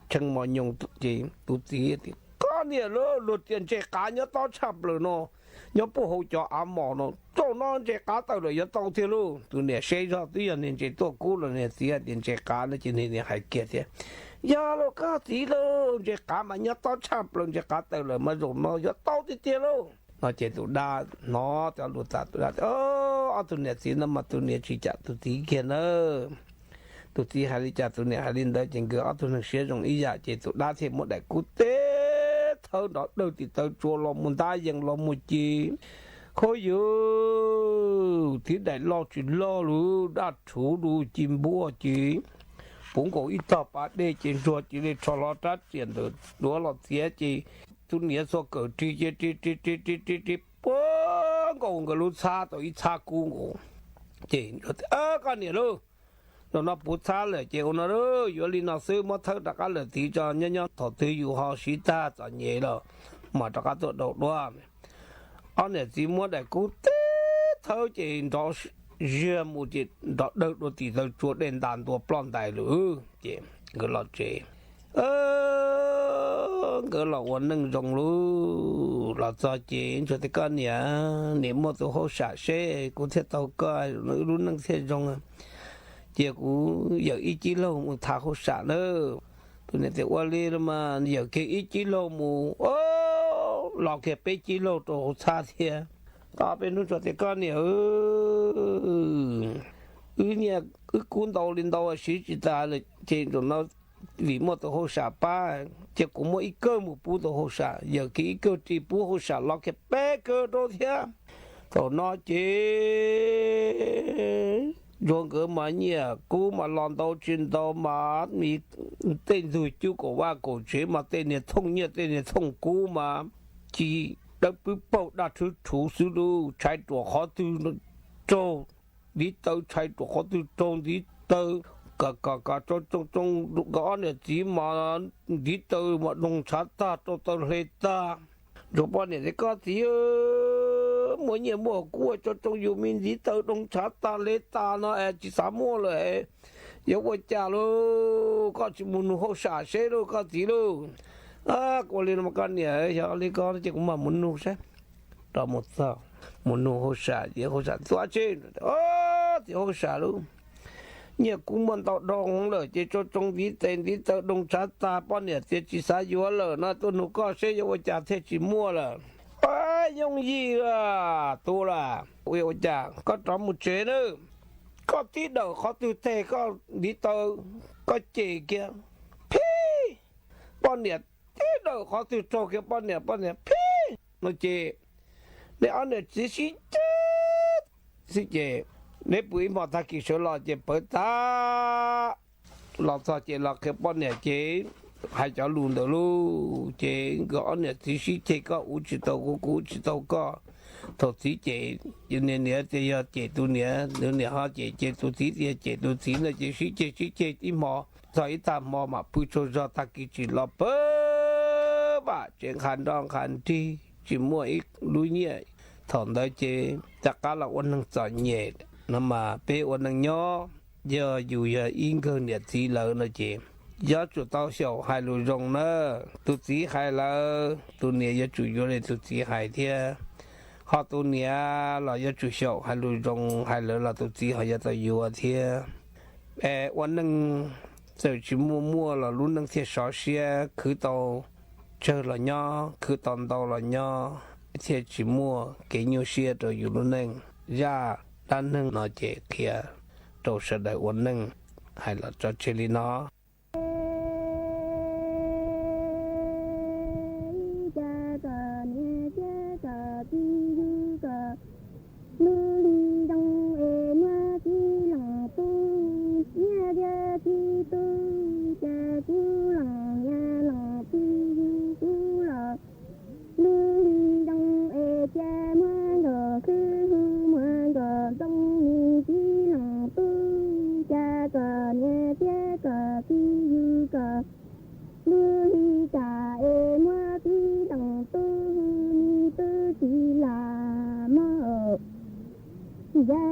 tshee mos nyoos ces tus txiv tias, koj niam lauj, luag tias ntses qav nyob tob tshaj plaws no, nyob puag hauv cov av mos no, zaum no ntses qav tawm lawm yuav tau tiag lauj. Tus niam seb zog twb yog niag ntses tuaj kub los niag txiv hais tias ntses qav no ces niag niam hais kiag tias, yog lauj koj txiv lauj, ntses qav mas nyob tob tshaj plaws, ntses qav tawm lawm mas zaum no yuav tau tiag tiag lauj. No ces tus dab hnov tau lus tas tus dab tias, ob tug niam txiv no mas tus niam tsis cam tus txiv kiag nawb. Tus txiv hais li cas tus niam hais li ntawd ces nkawd ob tug neeg siab zoo ib yam ces tus dab thiaj muab daim kub teb thawb nrov dawg tim taw tsua los mus ntab yees los mus ci Khuv yws, tib daim loj tsis loj lug, daj rhuv lug, ci npuaj ces puv nkaus ib tog pas dej ces ntsuag cia li rho hlo rab riam ntawm duav los txiav ces tus niam txhua kawm ris ces ris ris ris ris ris ris puag nkaus nkawd lub txhab tau ib txhab kub nkaus. Ces, koj niam lauj, zaum no puv txhab lawm ces ua no, yuav li no xwb, muab thawb rov qab lawm txiv tso, nyob nyob thaum twg yus ho sib tag txom nyem los mam rov qab tuaj daus duab. Ob niam txiv muab daim kub tib thawb ces nrov ziag mus ces nrov dawg dua tim taw tsua, dej ntas ntua ploj ntais lawm ces nkawd los tsev. Nkawd los ua neej zoo lug, los txog ces ntsuag tias, koj niam, niam muaj tus hauj sam seb kuv thiaj tau koj, wb lub neej thiaj zoo. Cia kuv yawm ib cib laug mus tham hauj sam nawb. Tus niam tias, ua li los mas yawm kiag ib cib laug mus, los kiag peb cib laug rau hauv txhab thiab. Tau peb hnub ntsuag tias, koj niam, wb nyiaj wb kub ntau li ntau siv tsis tas lawm ces zaum no vim muaj tus hauj sam pab, ces kuv muab ib kawm mus pub tus hauj sam, yawm kiag ib kawm ris pub hauj sam los kiag peb kawm rau thiab. Thaum no ces ntsuag nkawd mas nyiaj kub mas los ntau tsis ntau mas, tej ntug cub kaum vaj kaum tsev mas tej niag thooj nyiaj tej niag thooj kub mas ci dawb pwb paug daj rhuv rhuv xwb lub, tshais ruam qhov twg raug ntiv taw, tshais ruam qhov twg raug ntiv taw. Kom kom kom tsoo tsoo tsoo, nkawd ob niam txiv mas ntiv taw mas doog ntshav tag, rau taw hle tag. Ntsuag poj niam tias, koj txiv, muaj nyiaj muaj kub tsoo tsoo yus me ntiv taw doog ntshav tag hle tag no es tsis xav muaj lawm, yuav ua cas lauj? Koj tsis mus nug hauj sam seb lauj koj txiv lauj. Ua li no koj niam, yog li ko ces kuv mam mus nug seb. Rov mus txog, mus nug hauj sam ces hauj sam, tus dab tsi? Txiv hauj sam lauj, nyiaj kub muaj ntau dhau lawm ces tsoo tsoo ntiv tes ntiv taw doog ntshav tag, poj niam tias tsis xav yuav lawm no, tuaj nug koj seb yuav ua cas thiaj tsis muaj lawm. Yooj yim lawm tus las, ua cas koj rov mus tsev nawb, koj tib dawm qhov twg teg koj ntiv taw, koj cem kiag, phib! Poj niam tib dawm qhov twg raug kiag poj niam, poj niam phib no ces neb ob niam txiv sib ceg xwb ces neb pw ib hmo tag kis sawv los ces pawv tag. Los txog ces los qhia poj niam ces hais cov lus ntawd lauj, ces nkawd ob niam txiv sib ceg, koj ua tsis tau kuv, kuv ua tsis tau koj. Thaum txiv cem niam, niam tias yog cem tus niam, tus niam ho cem cem tus txiv tias yog cem tus txiv no ces sib ceg sib ceg ib hmo, txog ib tag hmo mam pw tsaug zog, tag kis tsim los pawv vam tsev, nqa nroj nqa nrig tsis muaj ib lub nyiaj. Thaum ntawd ces rov qab los ua neeg txom nyem no mas peb ua neeg nyob, yog yus yog ib nkawg niam txiv lawm no ces yuav tsum tau xyaum hais lus zoo na. Tus txiv hais lawm tus niam yuav tsum yuav li tus txiv hais thiab, ho tus niam los yuav tsum xyaum hais lus zoo, hais lawm los tus txiv ho yuav tau yuav thiab. Es ua neej txawm tsis muaj muaj los lub neej thiaj sov siab, khwv tau tsawg los nyob, khwv tau ntau los nyob, thiaj tsis muaj kev nyuaj siab rau yus lub neej. Zaj dab neeg no ces qhia rau sawv daws ua neej hais los tso tseg li no. Ib cas kom niam thiab kom txiv yug kom lub hli zoo es muab txiv lees tub, niam thiab txiv tub, cas kuv lees niam lees txiv yug kuv los lub hli zoo es cia muab nkaus xwb hu muab nkaus ntoo, me txiv lees tub, cas kom niam thiab kom txiv yug kom lub hli kam es muab txiv lees tub hu me tub txiv lam muab nce.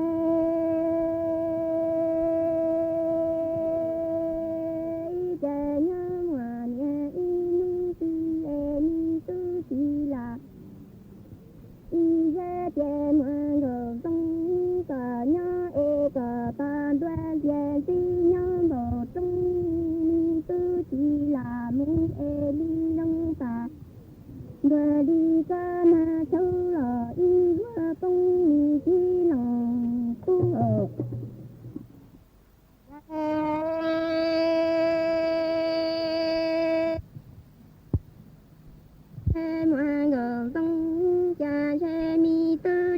Ib txhia nyob muaj niam ib hnub twg es me tub txiv lam ib zaj tias muaj nkaus zoo, kom nyob es kom tau ntuag ntxias ntxwb nyob npaum roob, me tub txiv lam mus es li zoo tas ntuag li koj mag tshauv los ib vuag poob, me txiv lees tub. Muaj nkaus zoo, cas ntshe me tub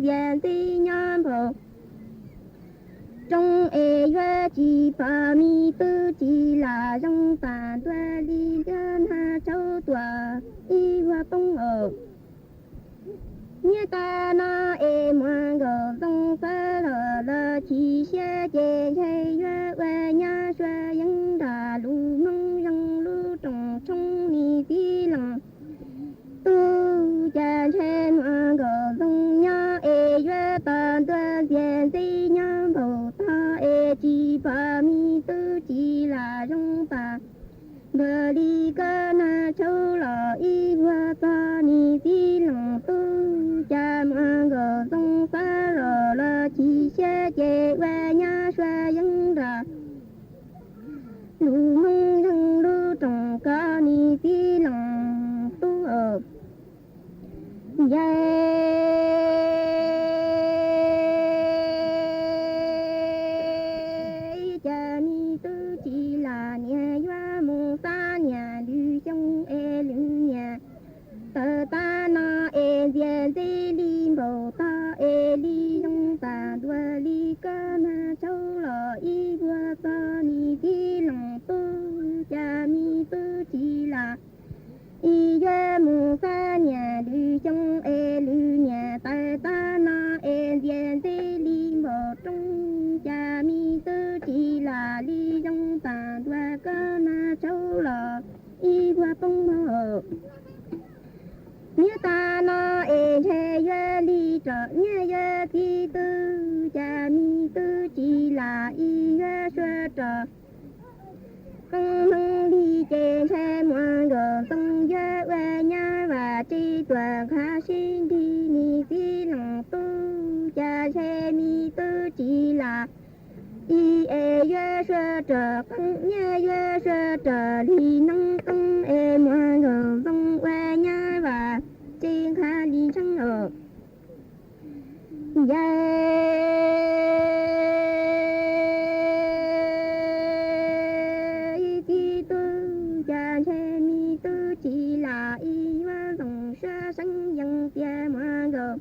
ntxias ntxib nyob npaum roob es yuav tsis pom me tub tsis lam zoo pam ntua li liab nag tshauv tuam ib vuag poob os. Niaj tas no es muam nkaus zoo xav los los chim siab ces ntshai yuav ua nyab sua yeeb nram lus Hmoob Zeeg lub rooj tshoob nis txiv leej tub. Cas ntshai muam nkaus zoo nyob es yuav tos ntua ntxias ntxib nyob npaum tog es tsis pom me tub tsis lam zoo pam ntua li koj nag tshauv los ib vuag txog nis txiv leej tub. Cas muam nkaus zoo xav los los chim siab ces ua nyab sua yeeb nram lus Hmoob Zeeg lub rooj koj nis txiv leej tub. Yawg, cas me tub tsis lam niam yuav mus xab niam lwm xyoo es lwm niam tawm tab no es ntxias ntxib li npaum tog es li zoo pam ntua li koj nag tshauv los ib vuag txog nis txiv leej tub. Cas me tub tsis lam ib yuav mus xab niam lwm xyoo es lwm niam tawm tab no es ntxias ntxib li npaum roob. Cas me tub tsis lam li zoo pam ntua koj nag tshauv los ib vuag poob mog. Niaj tas no es ntshai yuav li rov niaj yuav txiv tub. Cas me tub tsis lam ib yuav sua rov qeeb hneev li ces ntshai muam nkaus zoo yuav ua nyab vam tsis tuam nqha sib nrig nis txiv leej tub. Cas ntshai me tub tsis lam ib es yuav sua rov qeeb niaj yuav sua rov li hneev qeeb es muam nkaus zoo ua nyab vam tsis nqha li ntsheej os. Yawg, txiv tub, cas ntshe me tub tsis lam ib yuav zoo sab seeb yees tias muam nkaus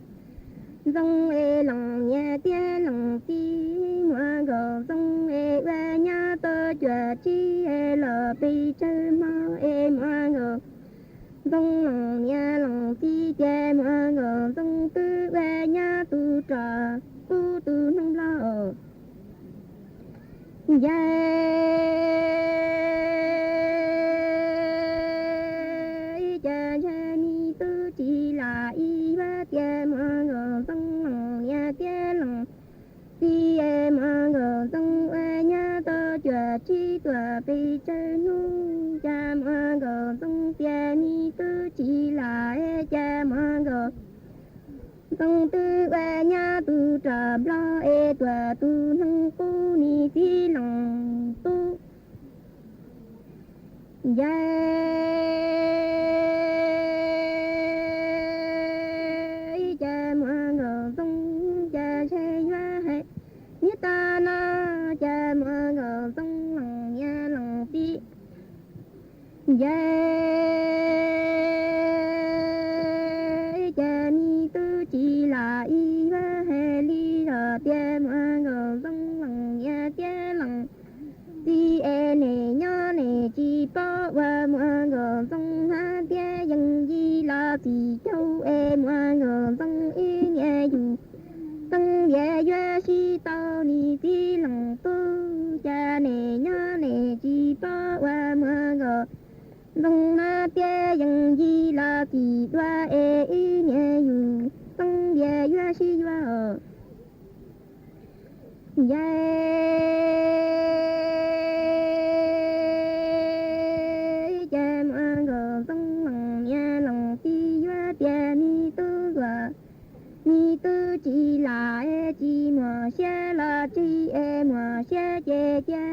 zoo es leej niam thiab leej txiv, muam nkaus zoo es ua nyab tau cuaj tsib es los pes tsawg hmo es muam nkaus zoo leej niam leej txiv ces muam nkaus zoo twb ua nyab tus rog qub tus hnub loj. Yawg, cas ntshe me tub tsis lam ib yuav tias muam nkaus zoo leej niam thiab leej txiv es muam nkaus zoo ua nyab tau cuaj tsib tuam pes tsawg hnub, cas muam nkaus zoo tias me tub tsis lam es cas muam nkaus zoo twb ua nyab tus rog nplog es tuam tus hneev qub nis txiv leej tub. Yawg, cas muam nkaus zoo, cas ntshe yuav hais niaj tas no, cas muam nkaus zoo leej niam leej txiv. Yawg, cas me tub tsis lam ib yuav hais li los tias muam nkaus zoo leej niam thiab leej txiv es nim nyob nim tsis paub ua muam nkaus zoo hnav thiab yeej yig los txim caug es muam nkaus zoo ib niam yus zoo vias yuav sib tau nis txiv leej tub, cas nim nyob nim tsis paub ua muam nkaus zoo hnav thiab yeej yig los txim dua es ib niam yus zoo vias yuav sib yuav. Yawg, cas muam nkaus zoo leej niam leej txiv yuav tias me tub ntuas, me tub tsis lam es tsis muaj siab los tsis es muaj siab ces cia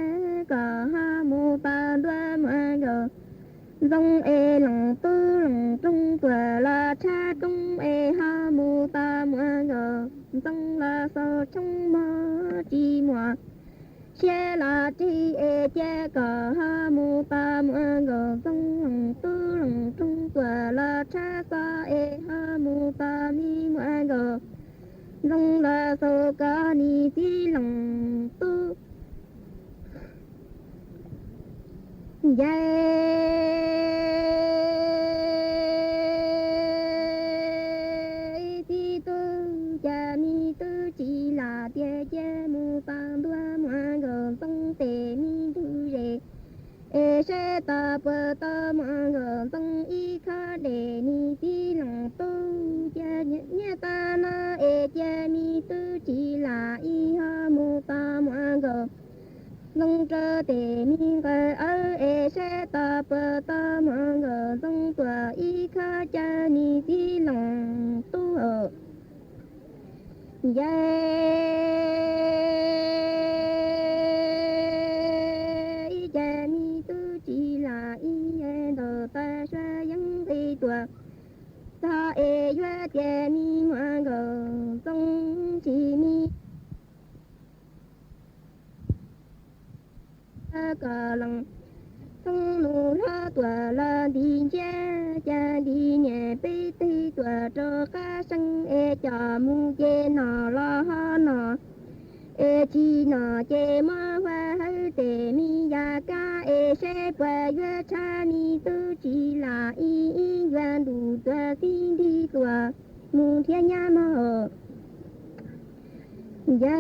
kom ho mus tos ntua muam nkaus zoo es leej tub leej rooj tuam los tshab roob es ho mus tos muam nkaus zoo los xaus tshoob mog tsis muaj siab los tsis es cia kom ho mus tos muam nkaus zoo leej tub leej rooj tuam los tshab xo es ho mus tos me muam nkaus Ntxoov los xaus koj nim txib Loos Tub. Nce ib txib tub, cas me tub tsis lam tias cia mus tos ntua muam Nkauj Ntxoo tes me ntug zes, es saib tos puas tau muam Nkauj Ntxoo ib khob dej nim txib Loos Tub. Cia nyiaj tag no es cia me tub tsis lam ib ho mus tos muam Nkauj Ntxoo rau tes me nqaws awb, es saib tos puas tau muam Nkauj Ntxoo tuam ib khob caw nim txib Loos Tub. Nce ib, cas me tub tsis lam ib, ntaus taw sua yeeb nqis tuam txog, es yuav tias me muam Nkauj Ntxoo tsis me kom Loos Txoo nus hlob tuam los nti ntsiab, cas nti niam peb teg tuam rau qab seeb, es coj mus ces nom los ho nom, es tsis nom ces muab hua hawb tes me yam kab, es saib puas yuav tshav me tub tsis lam ib, ib yuav ntuj tuam xib nrig tuam mus nrhiav nyab mog. Nce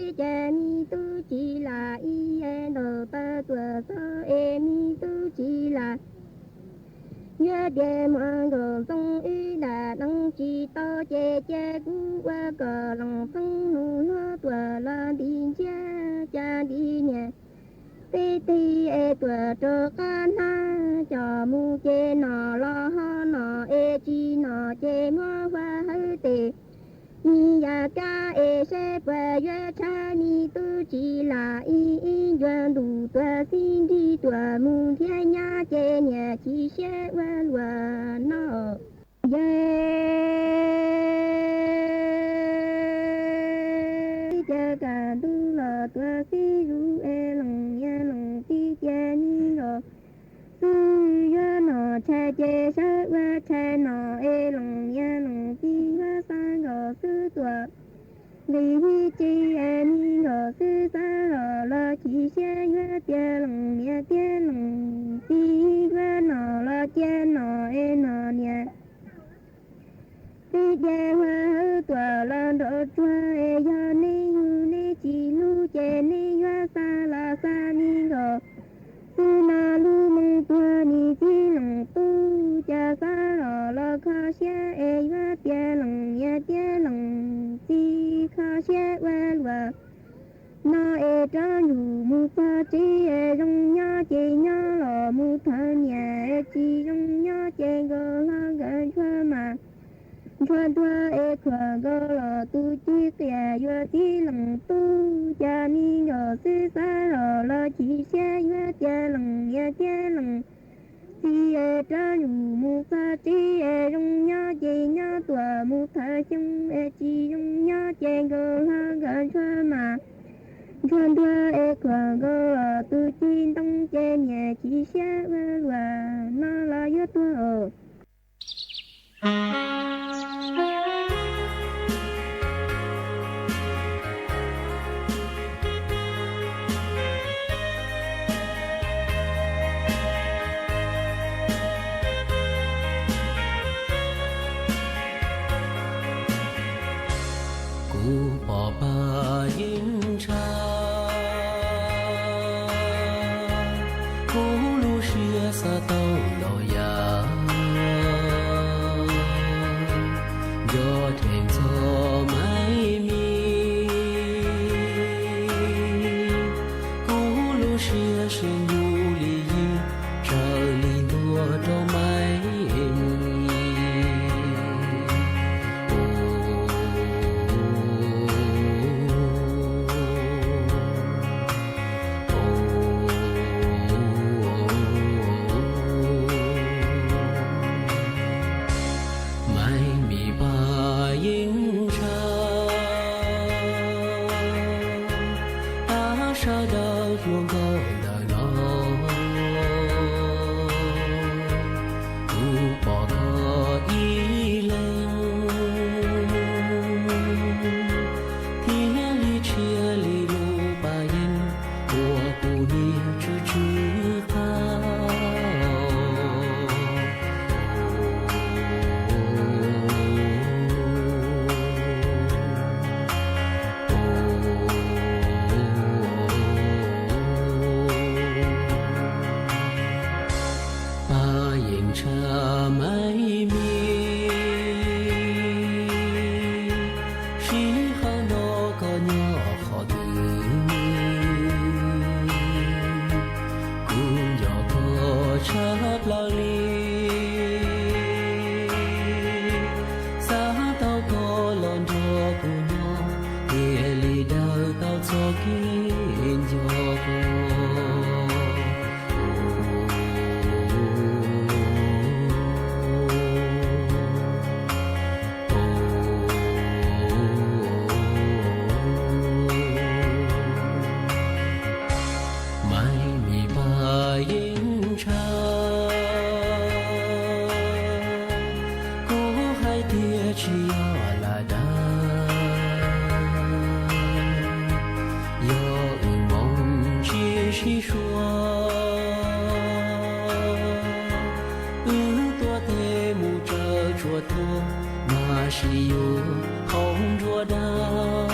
ib, cas me tub tsis lam ib, ntaus taw tuam txog, es me tub tsis lam yuav tias muam Nkauj Ntxoo ib dam deev tsis tau, ces cia kuv ua kom Loos Txoo nus hlob tuam los nti ntsiab, cas nti niam peb teg es tuam rau qab hnab, coj mus ces nom los ho nom, es tsis nom ces muab hua hawb tes me yam kab, es saib puas yuav tshav me tub tsis lam ib, ib yuav ntuj tuam xib nrig tuam mus nrhiav nyab, ces niam chim siab ua luaj no. Nce ib, cas kaj ntug los tuam xib zus, es Loos niam Loos txiv cia me Nkauj Xwb yuav nom tshais, ces sawv ua tshais nom, es Loos niam Loos txiv yuav xa Nkauj Xwb tuam nqis hib tsi, es me Nkauj Xwb xav los los chim siab yuav tias Loos niam thiab Loos txiv yuav nom los cia nom, es nom niam txiv cia hua hawb tuam los nraum tsuag, es yog neb yug neb tsis hlub, ces neb yuav xa los xa me Nkauj Xwb no lub moo tuag. Nim txib Loos Tub cas xav los los kho siab, es yuav tias Loos niam thiab Loos txiv kho siab ua luaj no, es rov ntsuj mus txog tsev, es zoo nyob ces nyob, los mus thov niam, es tsis zoo nyob ces nkawd hlob nkawd ntsuag mas ntsuag ntuag, es khuam nkawd los tus ci qias yuav txib Loos Tub. Cas me Nkauj Xwb xav los los chim siab yuav tias Loos niam thiab Loos txiv es rov ntsuj mus txog tsev, es zoo nyob ces nyob, tuam mus thawm xyoo, es tsis zoo nyob ces nkawd hlob nkawd ntsuag mas ntsuag ntuag, es khuam nkawd los tus ci ntoo, ces niam chim siab ua luaj no los yuav tuag. Kuv pom pag yeeb ntshav, kuv lub siab xav tau ntau yam, nco cheem txog Maiv Mis. Kuv lub siab sib ncu li yig, sawv li ntuag rau Maiv Mis. tuag, mas sis yus qhov nruab dab.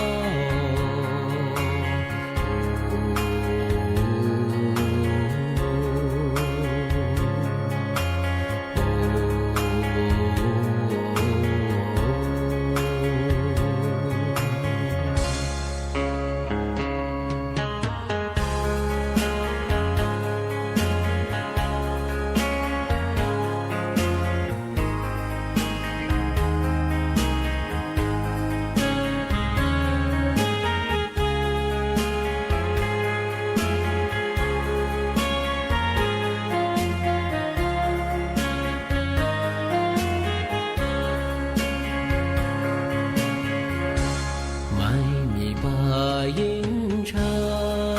Maiv Mim Paj yeej ntshaw,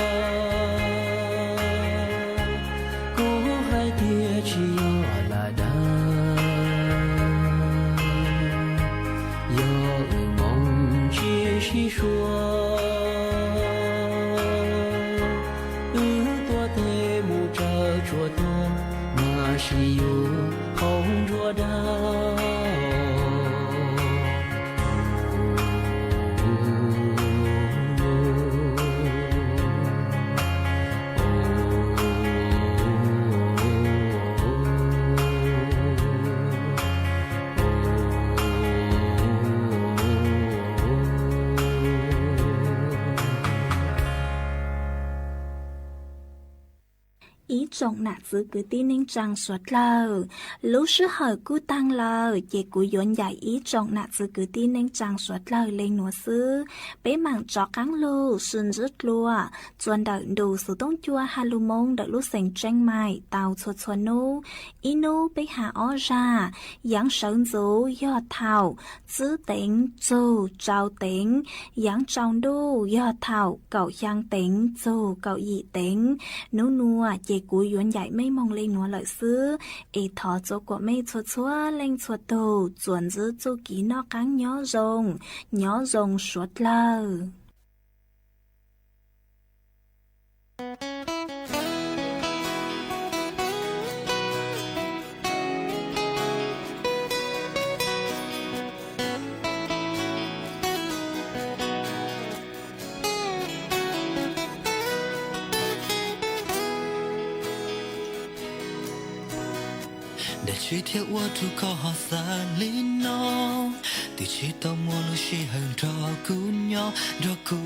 kuv hais tias tsis yog lam dag, yog wb moo tsis sib suav, wb tuaj tes mus tsawv tsuas tuag, mas sis yus qhov nruab dab. Ib tsoom nam txwv kwv tij neej tsaa suav dlawg, lub sij hawm kuj taag lawm, ces kuv yuav ncaim ib tsoom nam txwv kwv tij neej tsaa suav dlawg le nuav xwb. Peb maam tso qaab lug sib ntsib dlua txuas ntawm ntu xuv tooj cua ha lug moo ntawm lub xeev Tseej Maim tau txhua txhua nub. Ib nub peb has ob zag: yaav sawv ntxuv yog thaum tsib teev txug rau teev, yaav tsaus ntuj yog thaum kaum xyaa teev txug kaum yim teev. Nub nuav ces kuv yuav ncaim mej moog le nuav lawm xwb, es thov txua kuam mej txhua txhua leej txhua tug txuas ntsib txuj kev noj qaab nyob zoo, nyob zoo suav dlawg. Dab tsi thiaj ua rau koj ho xav li no? Twb tsis tau muaj lub sij hawm nrog kuv nyob, nrog kuv